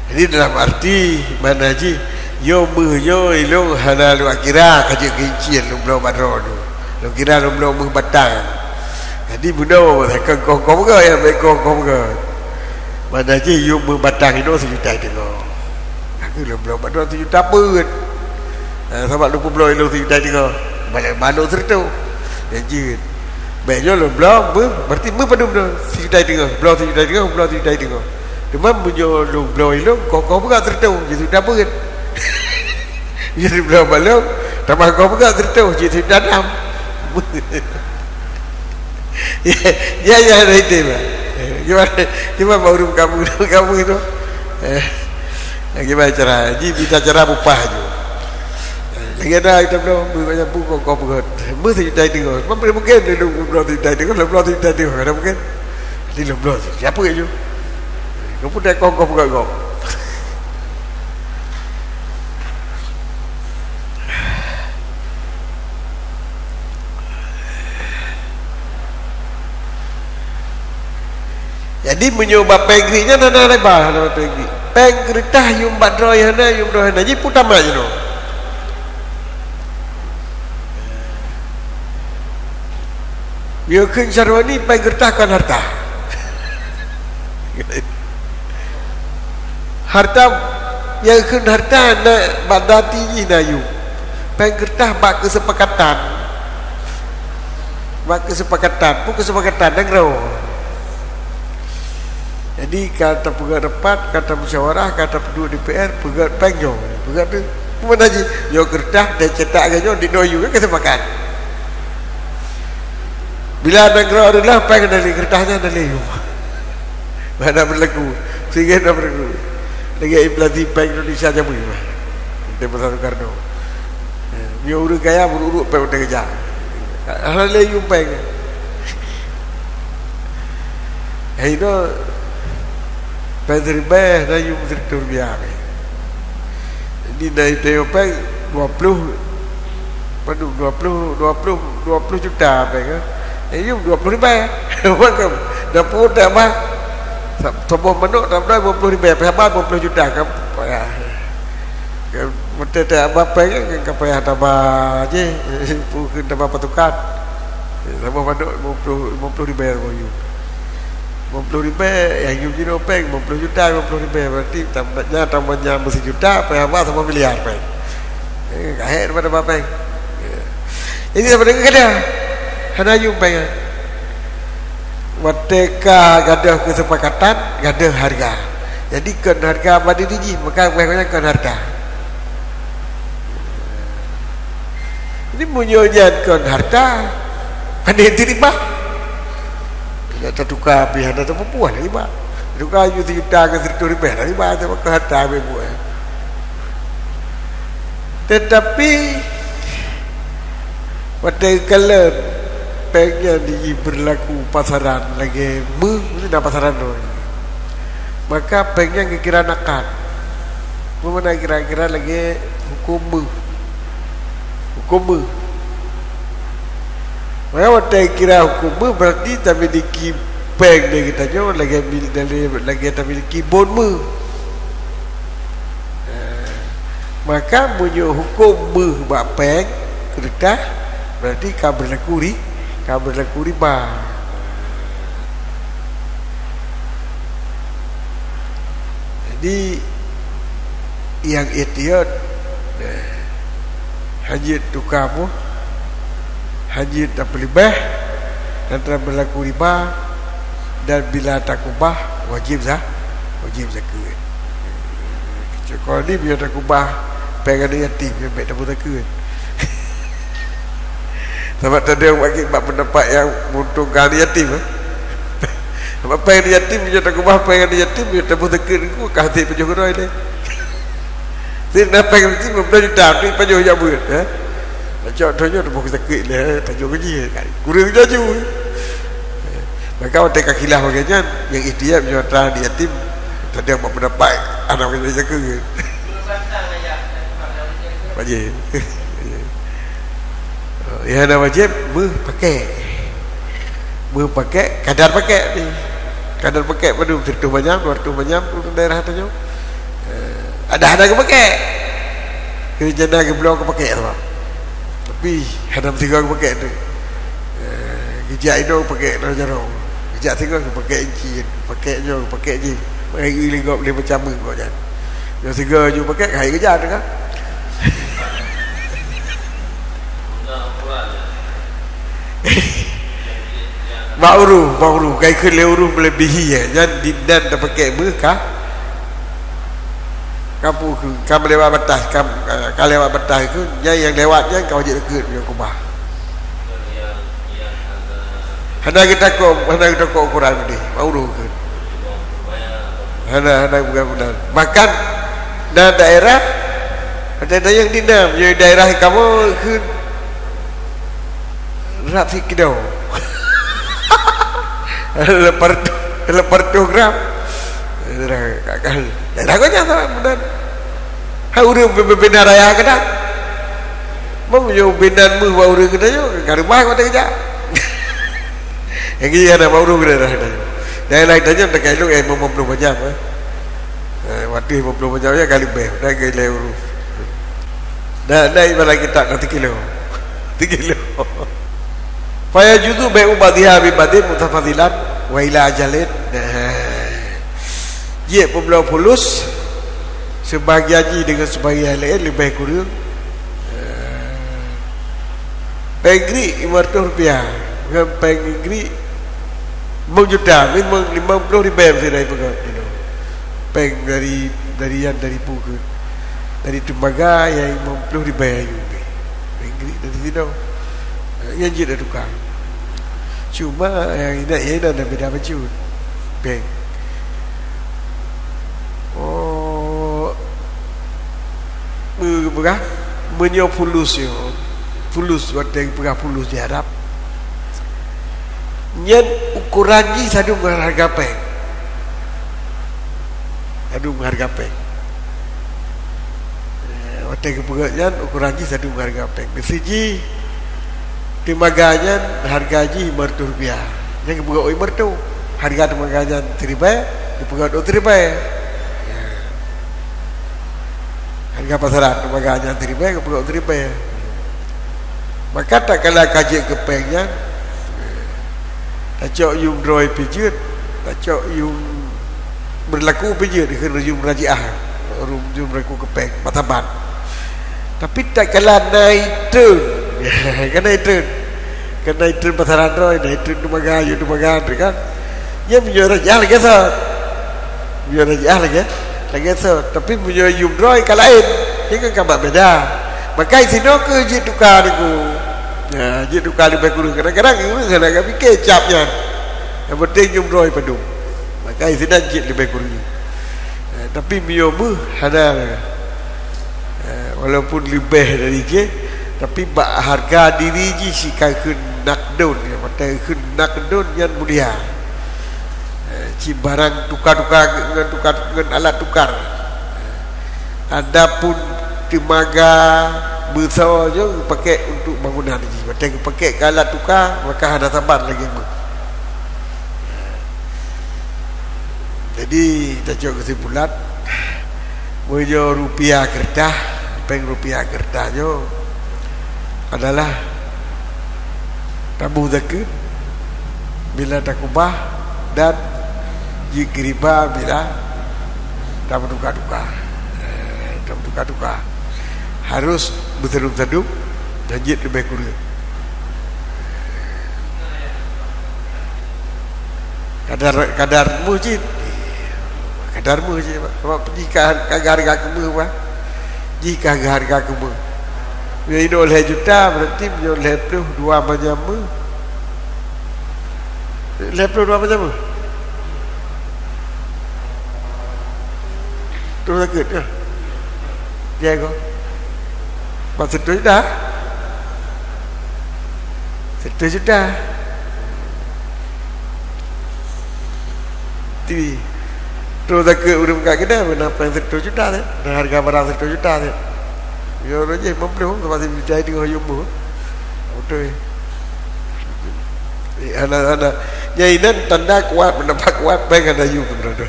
Jadi dalam arti, mana jih, nyoe méuh nyoe ilôn hana lôn kira ka jeuet keu incien lôn bloe bak droeneuh. Lôn kira lôn bloe méuh batang. Jadi bunoe, kon koh-koh peugöt, ya, bèk koh-koh peugöt. Mana jih yum méuh batang inoe sijuta teungoh. Aku lôn bloe bak droeneuh sijuta peuet. Eh, sabab lôn peubloe ilôn sijuta teungoh. Balik bak lôn sireutôh. Nyan jeuet. Bèk nyoe lôn bloe, méuh, berarti méuh padum nyoe? Sijuta teungoh, bloe sijuta teungoh, bloe sijuta teungoh. Teuma meunyoe lôn bloe ilôn, koh-koh peugöt sireutôh, jeuet sijuta peuet. Jeuet bloe bak lôn, teuma koh peugöt sireutôh, jeuet sijuta nam. Ya, ya, dah itu lah. Gimana, gimana bak ureueng kamoe, kamoe tu? Eh, gimana cara? Ji, mita cara bupah ju. Eh, Lagèe na ita bloe, beu banyak buku kong peugöt. Beu sijuta teungoh. Mampu mungkin dia dong bloe sijuta teungoh, bloe sijuta teungoh, kada mungkin. Jadi lom bloe siapa ju? Kau pun dah kong kong peugöt kong. Jadi meunyoe bak péng Greek nyan hana leubeh, hana bak péng Greek. Péng keureutah yum bak droe hana, yum droe hana. Jadi peutama jinoe. Yue kheun Syarwani péng keureutah kon harta. Harta, nyang kheun harta na bak dati jih na yum. Péng keureutah bak keusepakatan. Bak keusepakatan. Peue keusepakatan? Nanggroe. Jadi, ka tapeugöt rapat, ka tamusyawarah, ka tapeuduek D P R, peugöt péng nyoe. Peugöt tu, peue makna jih? Nyoe keureutah, dan cetak lagèe nyoe, di nyoe yum, kan kesepakatan. Bila nanggroe adalah péng dari keureutah nyan dari yum. Mana berlaku? Sehingga dah berlaku. Lagèe inflasi péng Indonesia jameun mah. Di masa Soekarno. Eh, nyoe ureueng kaya beuruk-uruk péng watèe keujang. Hana lé yum péng. Hai nyoe péng siribèe, na yum siribèe rupiah péng. Jadi na yum péng dua ploh, padum, dua ploh, dua ploh, dua ploh juta péng, eh. Eh, yum dua ploh ribèe. Makam, dapur tak bah. Sa-, saboh manok tak bah dua ploh ribèe, payah bah dua ploh juta kan. Payah. Kan, meuteuteu abah péng kan, kan payah taba jih. Peue kheun taba pasukan. Saboh manok lima puluh, lima puluh ribèe saboh yum. Lima puluh ribèe, nyang yum jinoe péng lima puluh juta, lima puluh ribèe. Berarti tam-, nyan tambah nyan beusijuta, payah bah saboh miliar péng. Eh, kahé daripada bah péng. Ya. Jadi, sama dengan kada. Hana yum péng. Watèe ka gadôh keusepakatan, gadôh hareuga. Jadi, kon hareuga bak diri jih, maka gobnyan kon hareuta. Jadi, meunyoe nyan kon hareuta, pandai teurimong. Nak tatuka pih hana teupeu-pue lé iba. Tatuka ju sijuta ngon sireutoh ribèe lé iba, teuma kon hareuta habéh buet. Teutapi, watèe kalon péng nyan jibeurlaku pasaran lagèe méuh, meusti na pasaran droe. Maka péng nyan geukira naqad. Peue makna kira-kira lagèe hukôm méuh. Hukôm méuh. Maka watèe kira hukôm méuh, berarti tamiliki péng lé geutanyoe lagèe mil-, lagèe tamiliki bon méuh. Eh, maka meunyoe hukôm méuh bak péng keureutah, berarti ka beurlaku ri-, ka beurlaku riba. Jadi, nyang ihtiyat, eh, hana jeuet tuka boh, hana jeuet tapeuleubeh, dan teuma beurlaku riba, dan bila takubah, wajéb za-, wajéb zakeuet. Kecuali bila takubah péng aneuk yatim, nyan bèk tapeuleubeh zakeuet. Sabab tadong bak, bak peundapat nyang meuuntungkan aneuk yatim, eh. Sabab péng aneuk yatim, meunyoe takubah péng aneuk yatim, meunyoe tapeuleubeh zakeuet, ka hase pajoh keudroe lé. Sira péng aneuk yatim lima belas juta, tapi pajoh jak beuet, eh. Pacok tanyoe tapeuleubeh zakeuet lé, eh, tanyoe gaji, kureueng laju. Maka watèe ka khilaf lagèe nyan, nyang ihtiyat meunyoe atra aneuk yatim, tadong bak peundapat hana meukeusut zakeuet. Wajéb. Nyang hana wajéb, méuh pakèk. Méuh pakèk, kadar pakèk pih. Kadar pakèk padum, sireutoh manyam, dua reutoh manyam, ureueng daerah tanyoe. Eh, ada hana geupakèk. Keu jana geubloe geupakèk sabab. Tapi hana meusigoe geupakèk tu. Eh, geujak inong pakèk lôn jaroe. Geujak singoh geupakèk incin, pakèk nyoe, pakèk jih. Mari lé gob lé macam méuh gob nyan. Nyoe sigoe ju pakèk, hai geujak tu kan. Bak uroe, bak uroe, kai kheun lé uroe meulebihi, eh. Nyan di, nyan tapakèk méuh ka. Ka peue kheun, ka meulewat batas, ka, ka lewat batas kheun, nyan nyang lewat nyan ka wajéb takeuet meunyoe kubah. Hana geutakot, hana geutakot ukuran udeh, mauroh kheun. Hana, hana bukan beuna. Bahkan na daerah Ada dayang dinam, ya daerah kamoe kheun rap sikilo. Lepas tu, lepas tu gram. Daerah kakak. Daerah kau jangan sama benar. Hai ureueng be-, be-, bina raya kena. Meunyoe binan meuh bak ureueng kena nyoe, ka reubah mata keujak. Nyang keu hana bak ureueng kena dah. Nyang laén tanyoe takalon, eh, lima puluh macam, eh. Eh, waktu lima puluh macam ya kali beh, dah keu ilée ureueng. Dah, dah ibarat kitab dah tikilo. Tikilo. Fa yajuzu bai'u ba'dhiha bi ba'dhin mutafadhilan wa ila ajalin. Nah. Jeuet peubloe fulus, sebahagian jih deungon sebahagian laén leubeh kureueng. Péng Greek lima ratus rupiah, ngon péng Greek limong juta, limong, limong ploh ribèe meusidai peugöt. Péng dari, dari yan, dari pu keuh, dari teumaga nyang limong ploh ribèe ayue. Péng Greek dari sinoe. Nyan jeuet dah tukang. Cuma nyang inan, nyang inan dah beda bacut. Péng. Oh, Geupeugah, meunyoe fulus nyoe, fulus watèe geupeugah fulus di Arab, nyan ukoran jih sadum ngon hareuga péng. Sadum ngon hareuga péng. Eh, watèe geupeugah nyan ukoran jih sadum ngon hareuga péng. Miseue jih teumaga nyan hareuga jih lima reutôh rupiah. Nyan geupeugah oi lima reutôh. Hareuga teumaga nyan siribèe, geupeugah oi siribèe. Ya. Hareuga pasaran teumaga nyan siribèe, geupeugah siribèe. Maka tatkala ka jeuet keu péng nyan, tacok yum droe pih jeuet, tacok yum beurlaku pih jeuet, dikheun yum rajiah, yum beurlaku keu péng, martabat. Tapi tatkala na itreun, ka na itreun, ka na itreun pasaran droe, na itreun teumaga, yum teumaga, kan? Nyan meunyoe rajiah lagèe sot. Meunyoe rajiah lagèe, lagèe sot. Tapi meunyoe yum droe ka laén, nyan kan ka bak beda. Maka sinoe keuh jeuet tuka Teungku. Ya, jeuet tuka leubeh kureueng. Kadang-kadang ureueng hana ka pike cap nyan. Nyang penting yum droe padum. Maka sinan jeuet leubeh kureueng. Ya, tapi meunyoe meuh hana. Eh, walaupun leubeh dari jih, tapi bak hareuga diri jih si ka kheun nakdon, ya, watèe kheun nakdon nyan mulia. Eh, cit barang tuka-tuka ngon tuka, ngon alat tukar. Adapun teumaga beusoe nyoe geupaké untuk bangunan jih. Watèe geupaké keu alat tukar, maka hana saban lagèe meuh. Jadi, tacok keusimpulan, meunyoe rupiah keureutah, péng rupiah keureutah nyoe adalah taboh zakeuet bila takubah dan jikriba bila tameutuka-tuka. Eh, tameutuka-tuka. Harus beusadum-sadum dan jeuet leubeh kureueng. Kadar, kadar meuh cit. Kadar meuh cit, Pak. Sebab jih ka, ka hareuga keumeuh, Pak. Jih ka hareuga keumeuh. Meunyoe inoe lhèe juta, berarti meunyoe lhèe ploh dua manyam meuh. Lhèe ploh dua manyam meuh? Troh sakét, ya? Dia ko. Maksud tu dah. Satu juta. Jadi, troh takheun ureueng ka keudè, meunan péng satu juta teuh. Dan hareuga barang satu juta teuh. Ya, ureueng jih limong ploh, sama si bicai teungoh yum bu. Beutôi. Eh, hana, hana. Nyang inan tanda kuat, pendapat kuat, péng hana yum, beutôi.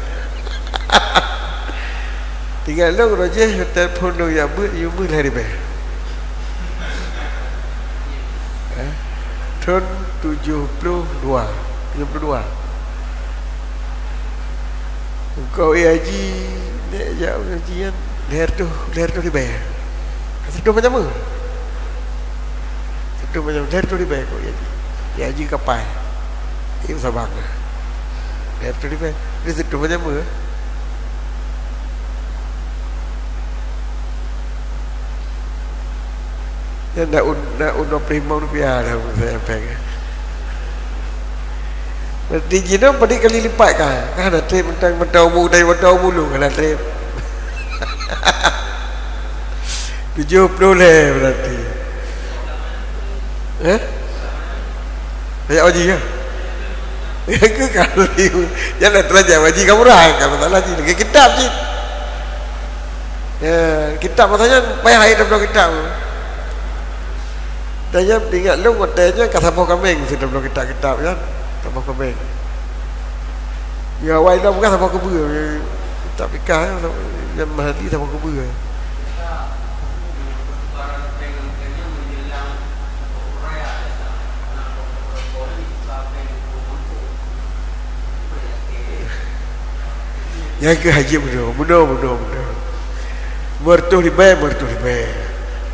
Tinggai lôn, ureueng jih, telepon lôn jak beuet, yum beuet lhèe ribèe. Eh, thôn tujoh ploh dua, tujoh ploh dua. Kok haji, nek jak haji nyan, lhèe reutôh, lhèe reutôh ribèe. Seutoh macam mana? Seutoh macam, lhèe reutôh ribèe kok haji. Haji kapai. Ini sabang. Lhèe reutôh ribèe. Ini seutoh macam mana? Nyan na un, na un dua ploh limong rupiah dah saya sampaikan. Berarti jinoe padit kali lipat ka. Ka hana trép mantong, mantong bu, dari mantong bulu ka hana trép. Tujoh ploh lhèe berarti. Eh? Tajak haji ke? Ke kali. Jangan terlanjur haji kamu dah, kalau tak haji. Lagi kitab cit. Ya, kitab maksudnya payah hai tabloe kitab. Dan nyan ingat lôn watèe nyan ka saboh kaméng si tabloe kitab-kitab nyan. Saboh kaméng. Ya, awai lom kan saboh keubeue. Kitab fikah nyan, nyan Mahali saboh keubeue. Nyang keu haji bunoe, bunoe, bunoe, bunoe. Meureutoh ribèe, meureutoh ribèe.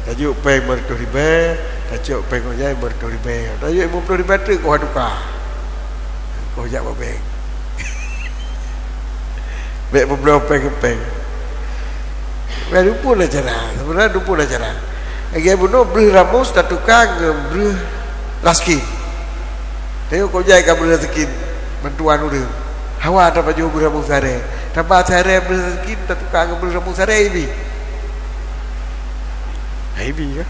Tajok péng meureutoh ribèe, tacok péng gobnyan meureutoh ribèe. Tajok limong ploh ribèe treuk keu tuka. Keu jak bak bank. Bèk peubloe péng keu péng. Bèk dum pun cara. Sebenarnya dum pun cara. Lagèe bunoe breuh ramus tatuka ngon breuh raseuki. Tengok kok jai ka breuh raseuki bantuan ureueng. Hawa tapajoh breuh ramus sehari. Taba sehari breuh raseuki tatuka ngon breuh ramus sehari ibi. Hai bi ka.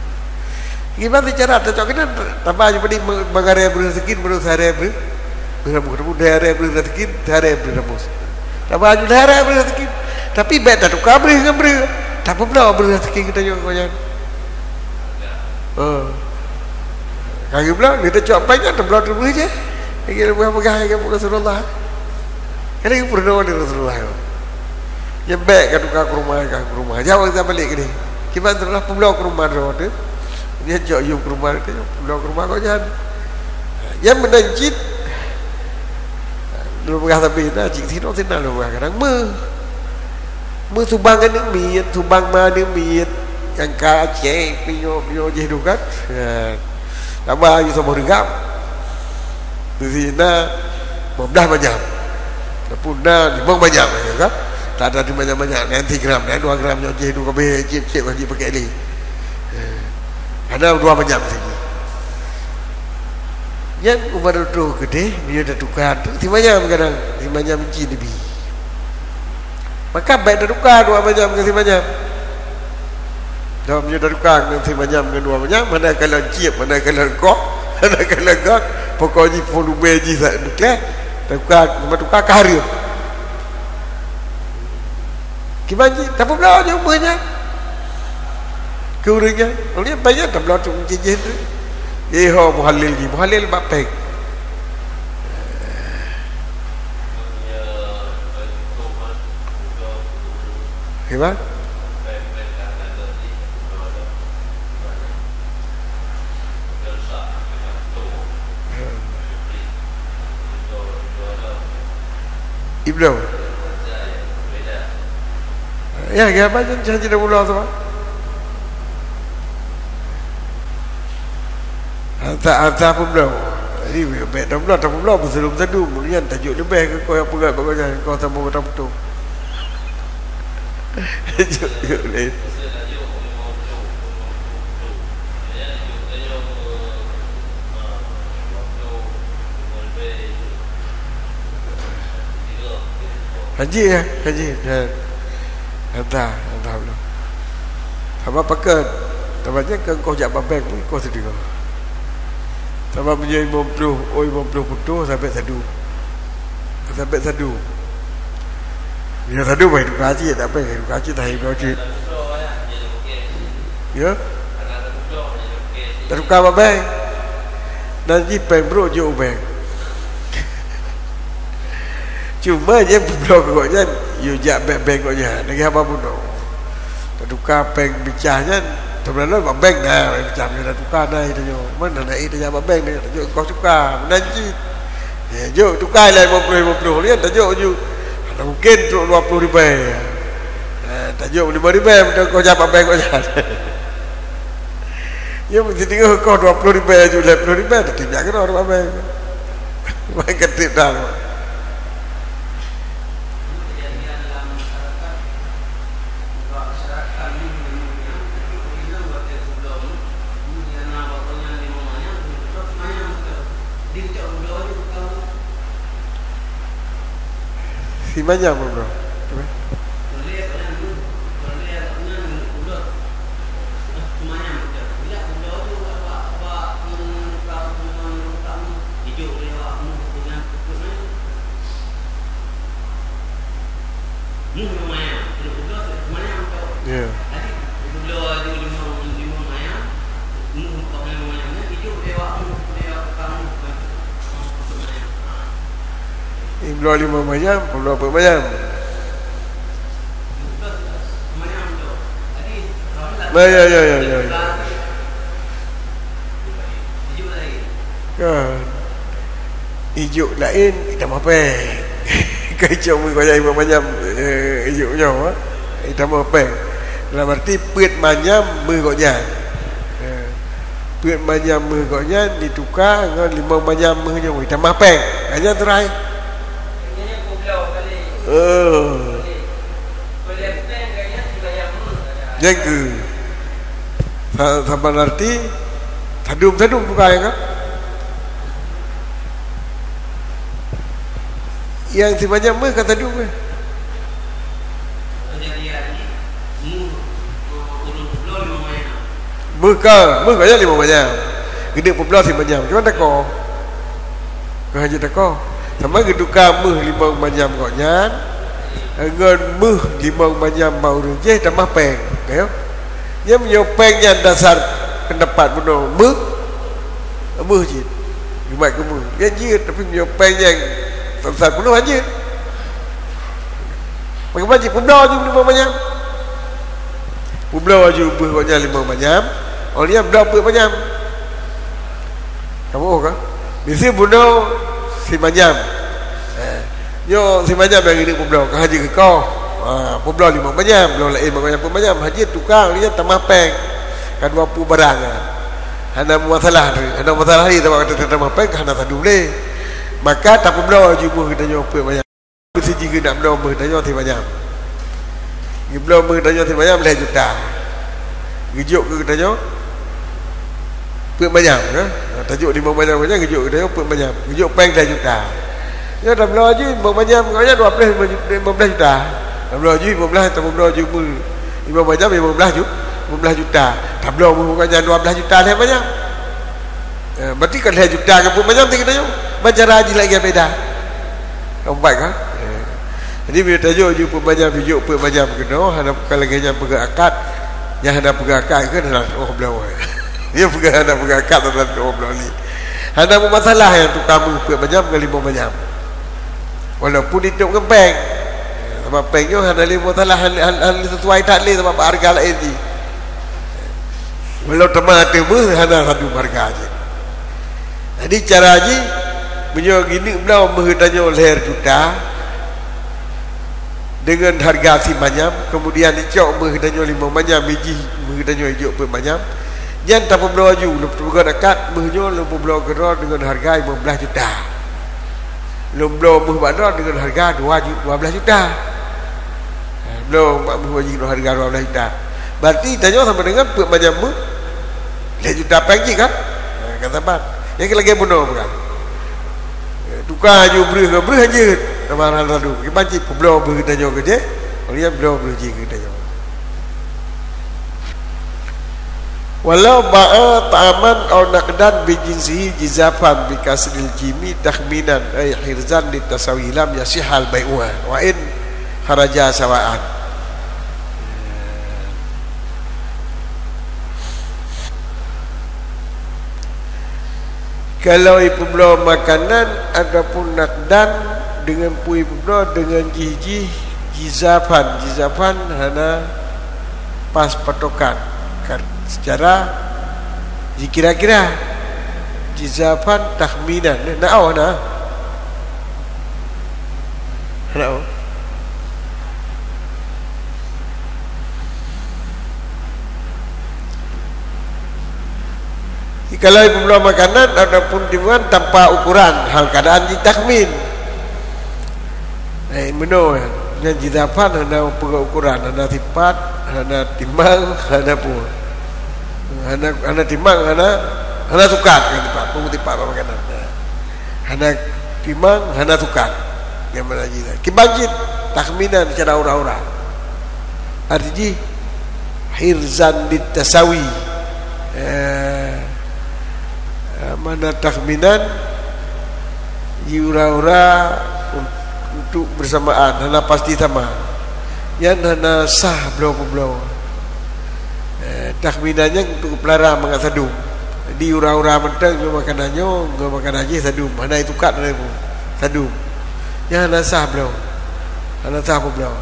Kiban cara tacok keunan, taba nyoe padum meugarèe breuh raseuki, breuh sehari breuh. Breuh ramus, breuh sehari breuh raseuki, sehari breuh ramus. Taba nyoe sehari breuh raseuki. Tapi bèk tatuka breuh ngon breuh. Tapeubloe breuh raseuki geutanyoe ngon nyan. Oh. Ka geubloe, dia tacok péng nyan, tabloe teuk breuh jih. Lagi leubeh peugah lagèe Rasulullah. Kan lagi peurunoe lé Rasulullah. Nyan bèk ka tuka keu rumoh, ka keu rumoh. Jaweueb ka balek keudéh. Kiban Rasulullah peubloe keu rumoh droe teuh. Nyan jok yum keu rumoh teuh, peubloe keu rumoh gobnyan. Nyan meunan cit. Lôn peugah sabe na, cit sinoe sinan lôn peugah kadang meuh. Meuh subang aneuk miet, subang ma aneuk miet. Nyang ka cèk, pinyok, pinyok jih dukat. Ya. Taba yum saboh reugam. Di sinan lima belas manyam. Ataupun na limong manyam, ya kan? Tak ada di manyam-manyam. Nanti gram, nanti dua gram nyoe jih duka beh, cip-cip lagi pakai lé. Eh, ada dua manyam sini. Nyan ubat droe keudéh, meunyoe tatuka tu, si manyam kadang, si manyam cit dibi. Maka bèk tatuka dua manyam keu si manyam. Dok meunyoe tatuka ngon si manyam ngon dua manyam, mana kalon cip, mana kalon kok, mana kalon got, pokok jih puluh ribèe jih sa-, neukleh, tatuka, teuma tuka ka hareuem. Kiban jih, tapeubloe jih ubeue nyan. Keu ureueng nyan, ulèe banyak tabloe tu jih tu. Eh, ho muhalil jih, muhalil bak péng. Kiban? Ibnu. Ya, ya, apa je, jangan tidak pulang tu, Pak. Hantar, hantar peubloe. Jadi, bèk, bèk, dah peubloe, dah peubloe, beuseulom sadu. Kemudian, tajok leubeh keu kau nyang peugah, bak kau nyan, kau sambung keu tapeutôh. Jok, jok, laén. Haji, ya, haji. Ya. Entah, entah belum. Sama pakai. Sama je ke kau jak babeng pun kau sedih. Sama punya lima puluh, oh, lima puluh putus sampai sadu. Sampai sadu. Bila sadu, main duka cit, tak apa, duka cit, tahi duka cit. Ya? Tatuka bak bank. Dan jih péng brok jok u bank. Cuma nyan peubloe keu gobnyan, yue jak bank-bank gobnyan. Lagèe haba bunoe. Tatuka péng bicah nyan, teuma lôn bak bank na, péng bicah nyan tatuka na, tanyoe. Mana na, eh, tajak bak bank, tajak kos tuka, meunan cit. Ya, jok tuka lé lima puluh, lima puluh nyan, tajok ju. Hana mungkin trok dua puluh ribèe. Eh, tajok lima ribèe, meunan kos jak bak bank gobnyan. Ya, meusti teungoh kos dua puluh ribèe ju, lhèe puluh ribèe, teutap jak keudroe bak bank. Bank keutap dah. Si manyam, bro. Peuet bloe limong manyam, peuet bloe peuet manyam. Nah, ya, ya, ya, ya, ya. Kan. Ijok laén, itamah péng. Kan ijok meuh gobnyan limong manyam, eh, ijok nyoe, eh, itamah péng. Dalam arti peuet manyam meuh gobnyan. Eh, peuet manyam meuh gobnyan dituka ngon limong manyam meuh nyoe, itamah péng. Hanya tu rai. Oh. Nyang keu sa-, saban arti sadum-sadum bukai kan? Nyang simanyam meuh ka sadum meuh. Meuh ka, meuh ka nyan limong manyam. Geuneuk peubloe simanyam. Cuman teuko. Ka jeuet teuko. Sama geutuka meuh limong manyam gobnyan ngon meuh limong manyam bak ureuëng jéh tamah péng. Ayo. Nyan meunyoe péng nyan dasar peundapat bunoe meuh, meuh cit. Geumat keu meuh. Nyan jeuet, tapi meunyoe péng nyan dasar peunoh, han jeuet. Bagaimana cit peubloe jih limong manyam? Peubloe laju beuh gobnyan limong manyam, oh nyan bloe peuet manyam. Kamu ka? Miseue bunoe simanyam. Eh, nyoe simanyam nyang geuneuk peubloe, ka han jeuet keu koh. Ha, peubloe limong manyam, bloe laén limong manyam, peuet manyam, han jeuet tuka, nyan tamah péng. Ka dua ploh barang nyan. Hana meumasalah, hana meumasalah lé, sabab ka tamah péng, ka hana sadum lé. Maka tapeubloe laju meuh geutanyoe peuet manyam. Meusti jih geunak bloe meuh geutanyoe simanyam. Geubloe meuh geutanyoe simanyam lhèe juta. Geujok keu geutanyoe peuet manyam, kan? Nah, tajok limong manyam gobnyan, geujok geutanyoe peuet manyam. Geujok péng lhèe juta. Nyoe tabloe laju limong manyam gobnyan dua blaih, lima blaih juta. Tabloe laju lima blaih, tabloe laju meuh limong manyam, lima blaih ju-, lima blaih juta. Tabloe meuh gobnyan dua blaih juta lhèe manyam. Eh, berarti kan lhèe juta ngon peuet manyam teuh geutanyoe. Ban cara jih lagèe beda. Nampak kan? Eh. Jadi, bila tajok jih peuet manyam, jijok peuet manyam keunoe, hana bukan lagèe nyan peugah akad. Nyang hana peugah akad kan hana tu'oh bloe. Nyang peugah hana peugah akad hana tu'oh bloe lé. Hana meumasalah nyang tuka meuh peuet manyam ngon limong manyam. Walaupun itôb ngon péng. Sabab péng nyoe hana lé meumasalah, hana, hana, hana sesuai that lé sabab hareuga laén jih. Walau teuma ateueh meuh hana sadum hareuga jih. Jadi, cara jih, meunyoe geuneuk bloe meuh geutanyoe lhèe juta deungon hareuga simanyam, keumudian icok meuh geutanyoe limong manyam, ijih meuh geutanyoe ijok peuet manyam, nyan tapeubloe laju, lôn peugah akad meuh nyoe lôn peubloe keudroe deungon hareuga lima blaih juta. Lôn bloe meuh bak droe deungon hareuga dua ju-, dua blaih juta. Ha, bloe bak meuh bak jih deungon hareuga dua blaih juta. Berarti tanyoe sama deungon peuet manyam meuh lhèe juta péng jih kan? Ha, kan saban. Nyang keu lagèe bunoe bukan? Tuka laju breuh ngon breuh jeuet. Sama hana laju. Kiban cit peubloe breuh tanyoe keu jih, keumudian bloe breuh jih keu tanyoe. Walau ba'a ta'aman au naqdan bi jinsihi jizafan bi kasril jimi takhminan, ay hirzan litasawi, lam yasihhal bai'uha wa in kharaja sawa'an. Kalau ipeubloe makanan ataupun naqdan deungon peue ipeubloe deungon jih-jih jizafan. Jizafan hana pas patokan. Kar-, secara jikira-kira. Jizafan takhminan. Na, oh, na. Hana, oh. Jikalau ipeubloe makanan ataupun timbungan tanpa ukuran, hal keadaan jitakhmin. Eh, meunoe, nyan jizafan hana peugah ukuran, hana sifat, hana timbang, hana peue. Hana, hana timbang, hana, hana sukat, hana sifat, peue sifat makanan. Hana timbang, hana sukat. Nyang mana jih. Kiban cit takhminan secara ura-ura. Arti jih, hirzan litasawi. Eh, mana takhminan, jiura-ura un-, untuk bersamaan, hana pasti sama. Nyan hana sah bloe peubloe. Eh, takhminan nyan untuk geupelara mangat sadum. Jadi, ura-ura mantong nyoe makanan nyoe, ngon makanan jih sadum. Hana itukat, hana ibu. Sadum. Nyan hana sah bloe. Hana sah peubloe.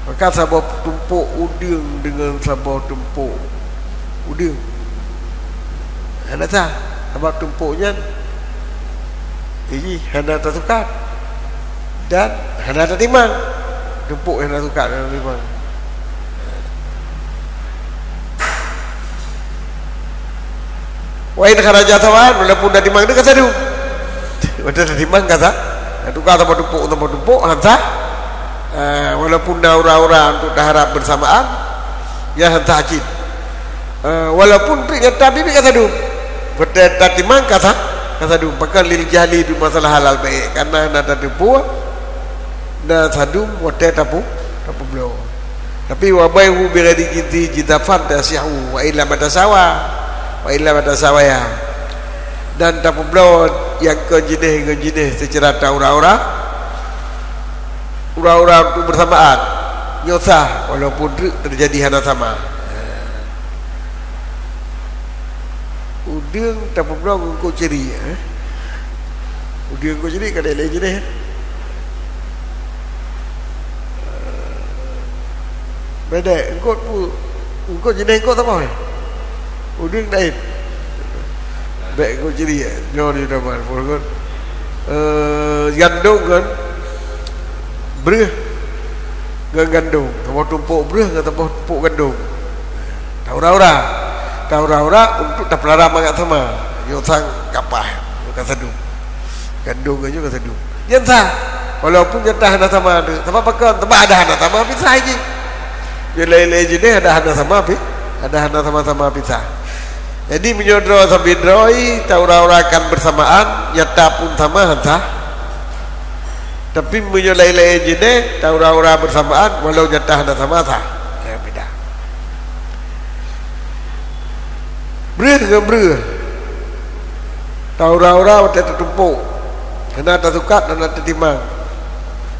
Maka saboh tumpôk udeueng deungon saboh tumpôk udeueng hana sah. Sabab tumpôk nyan jih hana tasukat dan hana tatimang. Tumpôk hana tasukat, hana tatimang. Wa in kharaja sawa'an, walaupun tatimang tu ka sadum. Watèe tatimang ka sa-, ka tuka saboh tumpôk, saboh tumpôk, han sah. Eh, walaupun na ura-ura untuk taharab bersamaan, ya han sah cit. Eh, walaupun treuk nyata bibi ka sadum. Watèe tatimang ka sa-, ka sadum. Pakon? Lil jahli bi masalah halal baik. Karena na tateupeue, na sadum watèe tapu-, tapeubloe. Tapi wa bai'uhu bi ghairi jinsihi jizafan tasihhu wa illa matasawa, wa illa matasawaya. Dan tapeubloe nyang kon jinéh ngon jinéh seucara taura-ura, ura-ura untuk bersamaan, nyoe sah walaupun treuk teujadi hana sama. Udeueng tapeubloe ngon eungkôt ciri, eh. Udeueng eungkôt ciri ka laén-laén jinéh, eh. Beda, eungkôt pu-, eungkôt jinéh eungkôt saboh, eh. Udeueng laén. Bèk eungkôt ciri, eh. Nyoe di teuma, eungkôt. Eh, gandong kan. Breuh ngon gandong, saboh tumpôk breuh ngon saboh tumpôk gandong. Taura-ura. Taura-ura untuk tapeulara mangat sama. Nyoe sang kapah, nyoe ka sadum. Gandong ngon nyoe ka sadum. Nyan sah. Walaupun nyata hana sama tu. Sabab pakon? Sabab ada hana sama, bisa jih. Nyoe laén-laén jinéh ada hana sama pi-, ada hana sama-sama pisah. Jadi, meunyoe droe sabé droe taura-ura kan bersamaan, nyata pun sama, han sah. Tapi meunyoe laén-laén jinéh, taura-ura bersamaan, walau nyata hana sama, sah. Ya, beda. Breuh ngon breuh. Taura-ura watèe tatumpôk. Hana tasukat, hana tatimang.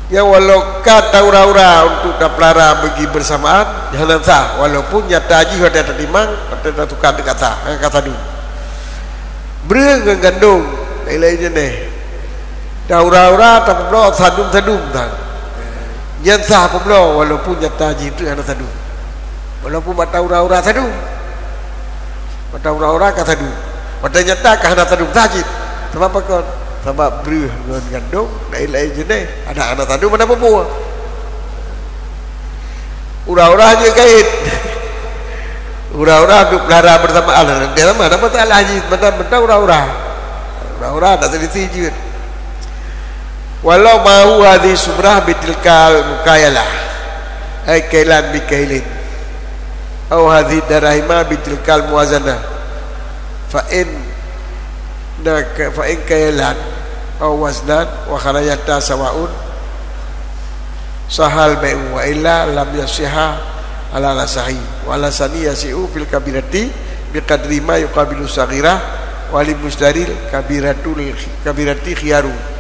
Nyan walau ka taura-ura untuk tapeulara bagi bersamaan, hana sah, walaupun nyata jih watèe tatimang, watèe tasukat teuh ka sah, ka sadum. Breuh ngon gandong, laén-laén jinéh. Taura-ura tapeubloe sadum-sadum tan. Nyan sah peubloe walaupun nyata jih treuk hana sadum. Walaupun bak taura-ura sadum. Bak taura-ura ka sadum. Watèe nyata ka hana sadum, sah cit. Sabab pakon? Sabab breuh ngon gandong, laén-laén jinéh. Ada hana sadum, ada peue-peue. Ura-ura jeuet kait. Ura-ura untuk peulara bersamaan. Dia sama, ada masalah jih, mantong, mantong ura-ura. Ura-ura tak selisih jeuet. Walau ma huwa hadhi sumrah bitilkal mukayalah. Ai kailan bi kailin. Au hadhi darahima bitilkal muwazanah. Fa in na ka, fa in kailan au waznan wa kharajata sawaun sahal bai'u wa illa lam yasiha ala lasahi. Wa lasani yasi'u fil kabirati biqadri ma yuqabilu saghirah wa li mustaril kabiratul, kabirati khiyaru.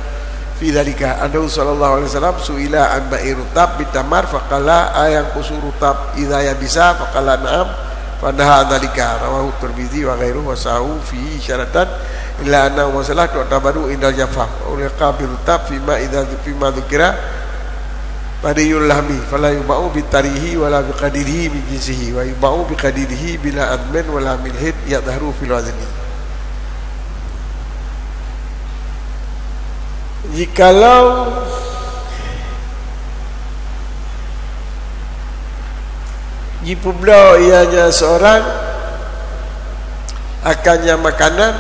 Fi dzalika annahu sallallahu alaihi wasallam su'ila an bai'i rutab bitamar faqala ayanqusu rutab idza yabisa faqala na'am fanaha an dzalika. Rawahu Tirmidzi wa ghairuhu wa sahahu fihi syaratan illa annahu masalah tu'tabaru indal jafaf wa ulqa bi rutab fima idza fima dzukira tariyul lahmi fala yuba'u bi tarihi wala bi qadirihi min jinsihi wa yuba'u bi qadirihi bila admin wala milhin yadhharu fil wazni. Jikalau jipeubloe ianya seorang akan nyang makanan,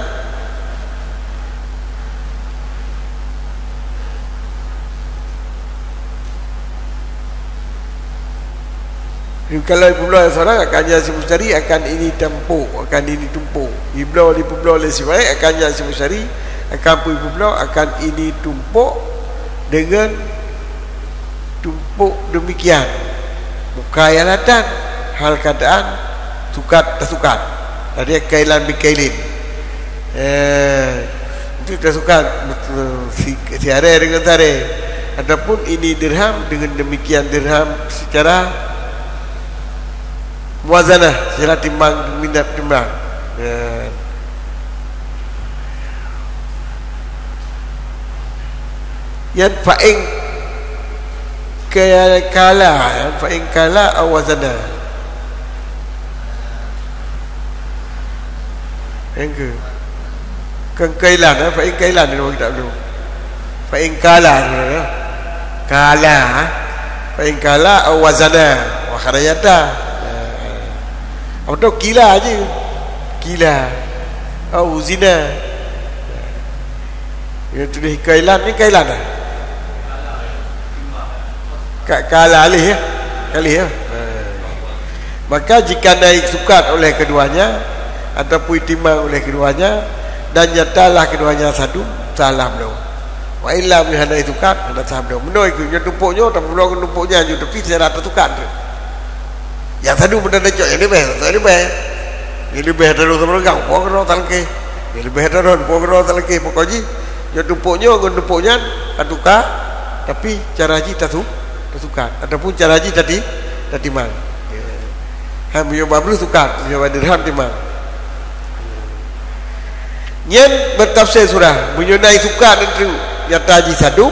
Kalau jipeubloe lé seurang, akan nyan si mustari akan ini tumpôk, akan ini tumpôk. Jibloe, jipeubloe lé si mawét, akan nyan si mustari akan peue jipeubloe, akan ini tumpôk deungon tumpôk demikian. Mukayalatan, hal keuadaan sukat tasukat. Jadi, kailan bikailin. Eh, itu tasukat, si, si aré deungon si aré. Ataupun ini dirham deungon demikian dirham secara muwazanah, secara timbang, minat timbang. Ya. Nyan fa in ka-, kala, fa in kala aw wazana. Nyang ke? Kon kailan, eh? Fa in kailan dalam kitab tu. Fa in kala, eh? Kala, eh? Fa in kala aw wazana. Wa kharajata. Eh. Apa tu? Kila je. Kila. Aw zina. Nyang tuléh kailan ni kailan dah. Ka, kala alih ya. Alih ya. Ha. Maka jika na isukat oleh keduanya ataupun itimang oleh keduanya dan nyatalah keduanya sadum, sahlah bloe. Wa illa, meunyoe hana isukat, hana sah bloe. Meunoe keuh, nyoe tumpok nyoe, tapi bloe ngon tumpok nyan ju, tapi sira teusukat. Nyang sadum meunan tacok, nyang leubeh, nyang leubeh. Nyang leubeh taroh saboh regang, po keudroe talakée. Nyang leubeh taroh, po keudroe talakée. Pokok jih, nyoe tumpok nyoe ngon tumpok nyan tatuka, tapi cara jih tasu-, tasukat. Ataupun cara jih tati-, tatimang. Ha, meunyoe bak breuh sukat, meunyoe bak dirham timang. Nyan beutafsir surah, meunyoe na isukat nyan teuk nyata jih sadum,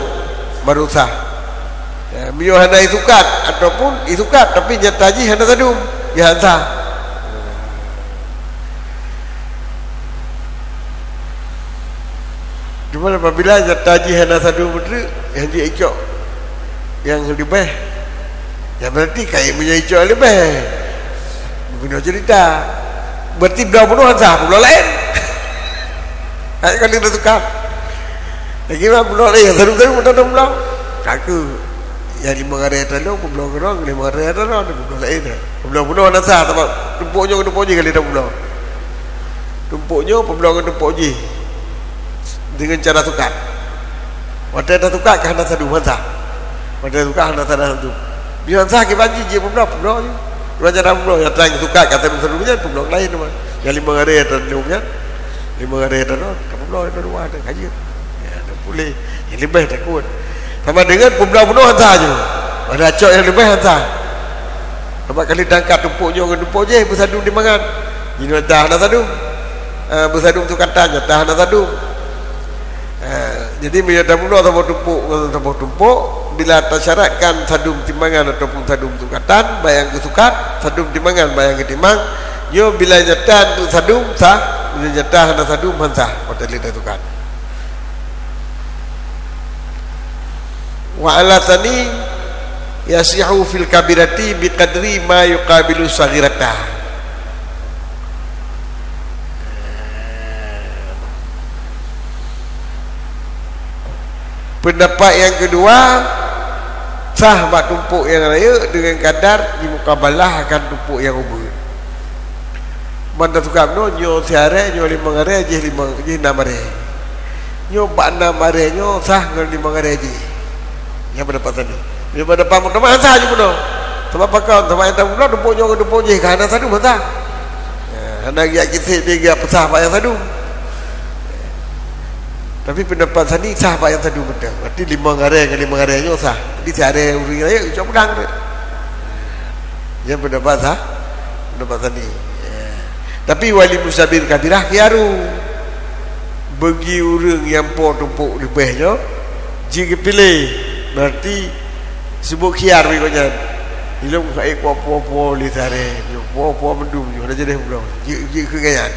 baru sah. Ya, meunyoe hana isukat ataupun isukat tapi nyata jih hana sadum, nyan han sah. Cuma apabila nyata jih hana sadum teuk, nyang jih icok nyang leubeh, nyan berarti kayém meunyoe icok leubeh. Bunoe cerita. Berarti bloe bunoe han sah, peubloe laén. Hai, kan dia tukar. Lagi mah peubloe laén, nyang sadum-sadum bunoe bloe. Ka keuh, nyang limong aré tanoh, peubloe keudroe, limong aré tanoh, peubloe laén. Peubloe bunoe han sah, sabab tumpok nyoe ngon tumpok jih kali tapeubloe. Tumpok nyoe peubloe ngon tumpok jih. Deungon cara sukat. Watée tasukat ka hana sadum, han sah. Watée tasukat hana sadum. Bila han sah kiban jih, jih peubloe, peubloe jih. Kiban cara peubloe, nyang trang sukat ka sadum-sadum nyan, peubloe laén teuma. Nyang limong aré tanoh nyan, limong aré tanoh, tapeubloe, tapeubloe, ka jeuet. Ya, tapuléh. Nyang leubeh takot. Sama deungon peubloe bunoe han sah jih. Watée cok nyang leubeh han sah. Sabab kali tangkap tumpok nyoe ngon tumpok jih, beusadum timangan. Jinoe nyata hana sadum. Eh, beusadum sukatan, nyata hana sadum. Eh, jadi, meunyoe tapeubloe saboh tumpok ngon saboh tumpok, bila tasyaratkan sadum timangan ataupun sadum sukatan, bak nyang geusukat, sadum timangan, bak nyang geutimang, nyoe bila nyata sadum, sah, meunyoe nyata hana sadum, han sah, watée lheueh tasukat. Wa ala tsani yasihu fil kabirati biqadri ma yuqabilu saghirata. Peundapat nyang keudua, sah bak tumpok nyang rayeuk deungon kadar jimukabalah akan tumpok nyang ubeut. Ban tasukat bunoe, nyoe siaré, nyoe limong aré, jih limong, jih nam aré. Nyoe bak nam aré nyoe sah ngon limong aré jih. Nyan peundapat tsani. Nyoe peundapat muktamad han sah jih bunoe. Sabab pakon? Sabab nyang tapeubloe tumpok nyoe ngon tumpok jih ka hana sadum, han sah. Ya, hana geujak kisék, dia geujak peusah bak nyang sadum. Tapi peundapat tsani sah bak nyang sadum mantong. Berarti limong aré ngon limong aré nyoe sah. Jadi siaré ureuëng rayeuk icok peudang tu. Nyan peundapat sah, peundapat tsani. Ya. Tapi wali musabil kabirah khiyaru. Bagi ureuëng nyang po tumpok leubeh nyoe, jeuet geupiléh. Berarti seubuet khiyar bagi gobnyan. Ilong hai po-po lé siaré, po-po mandum nyoe, hana jadi bloe. Jeuet, jeuet keu gobnyan.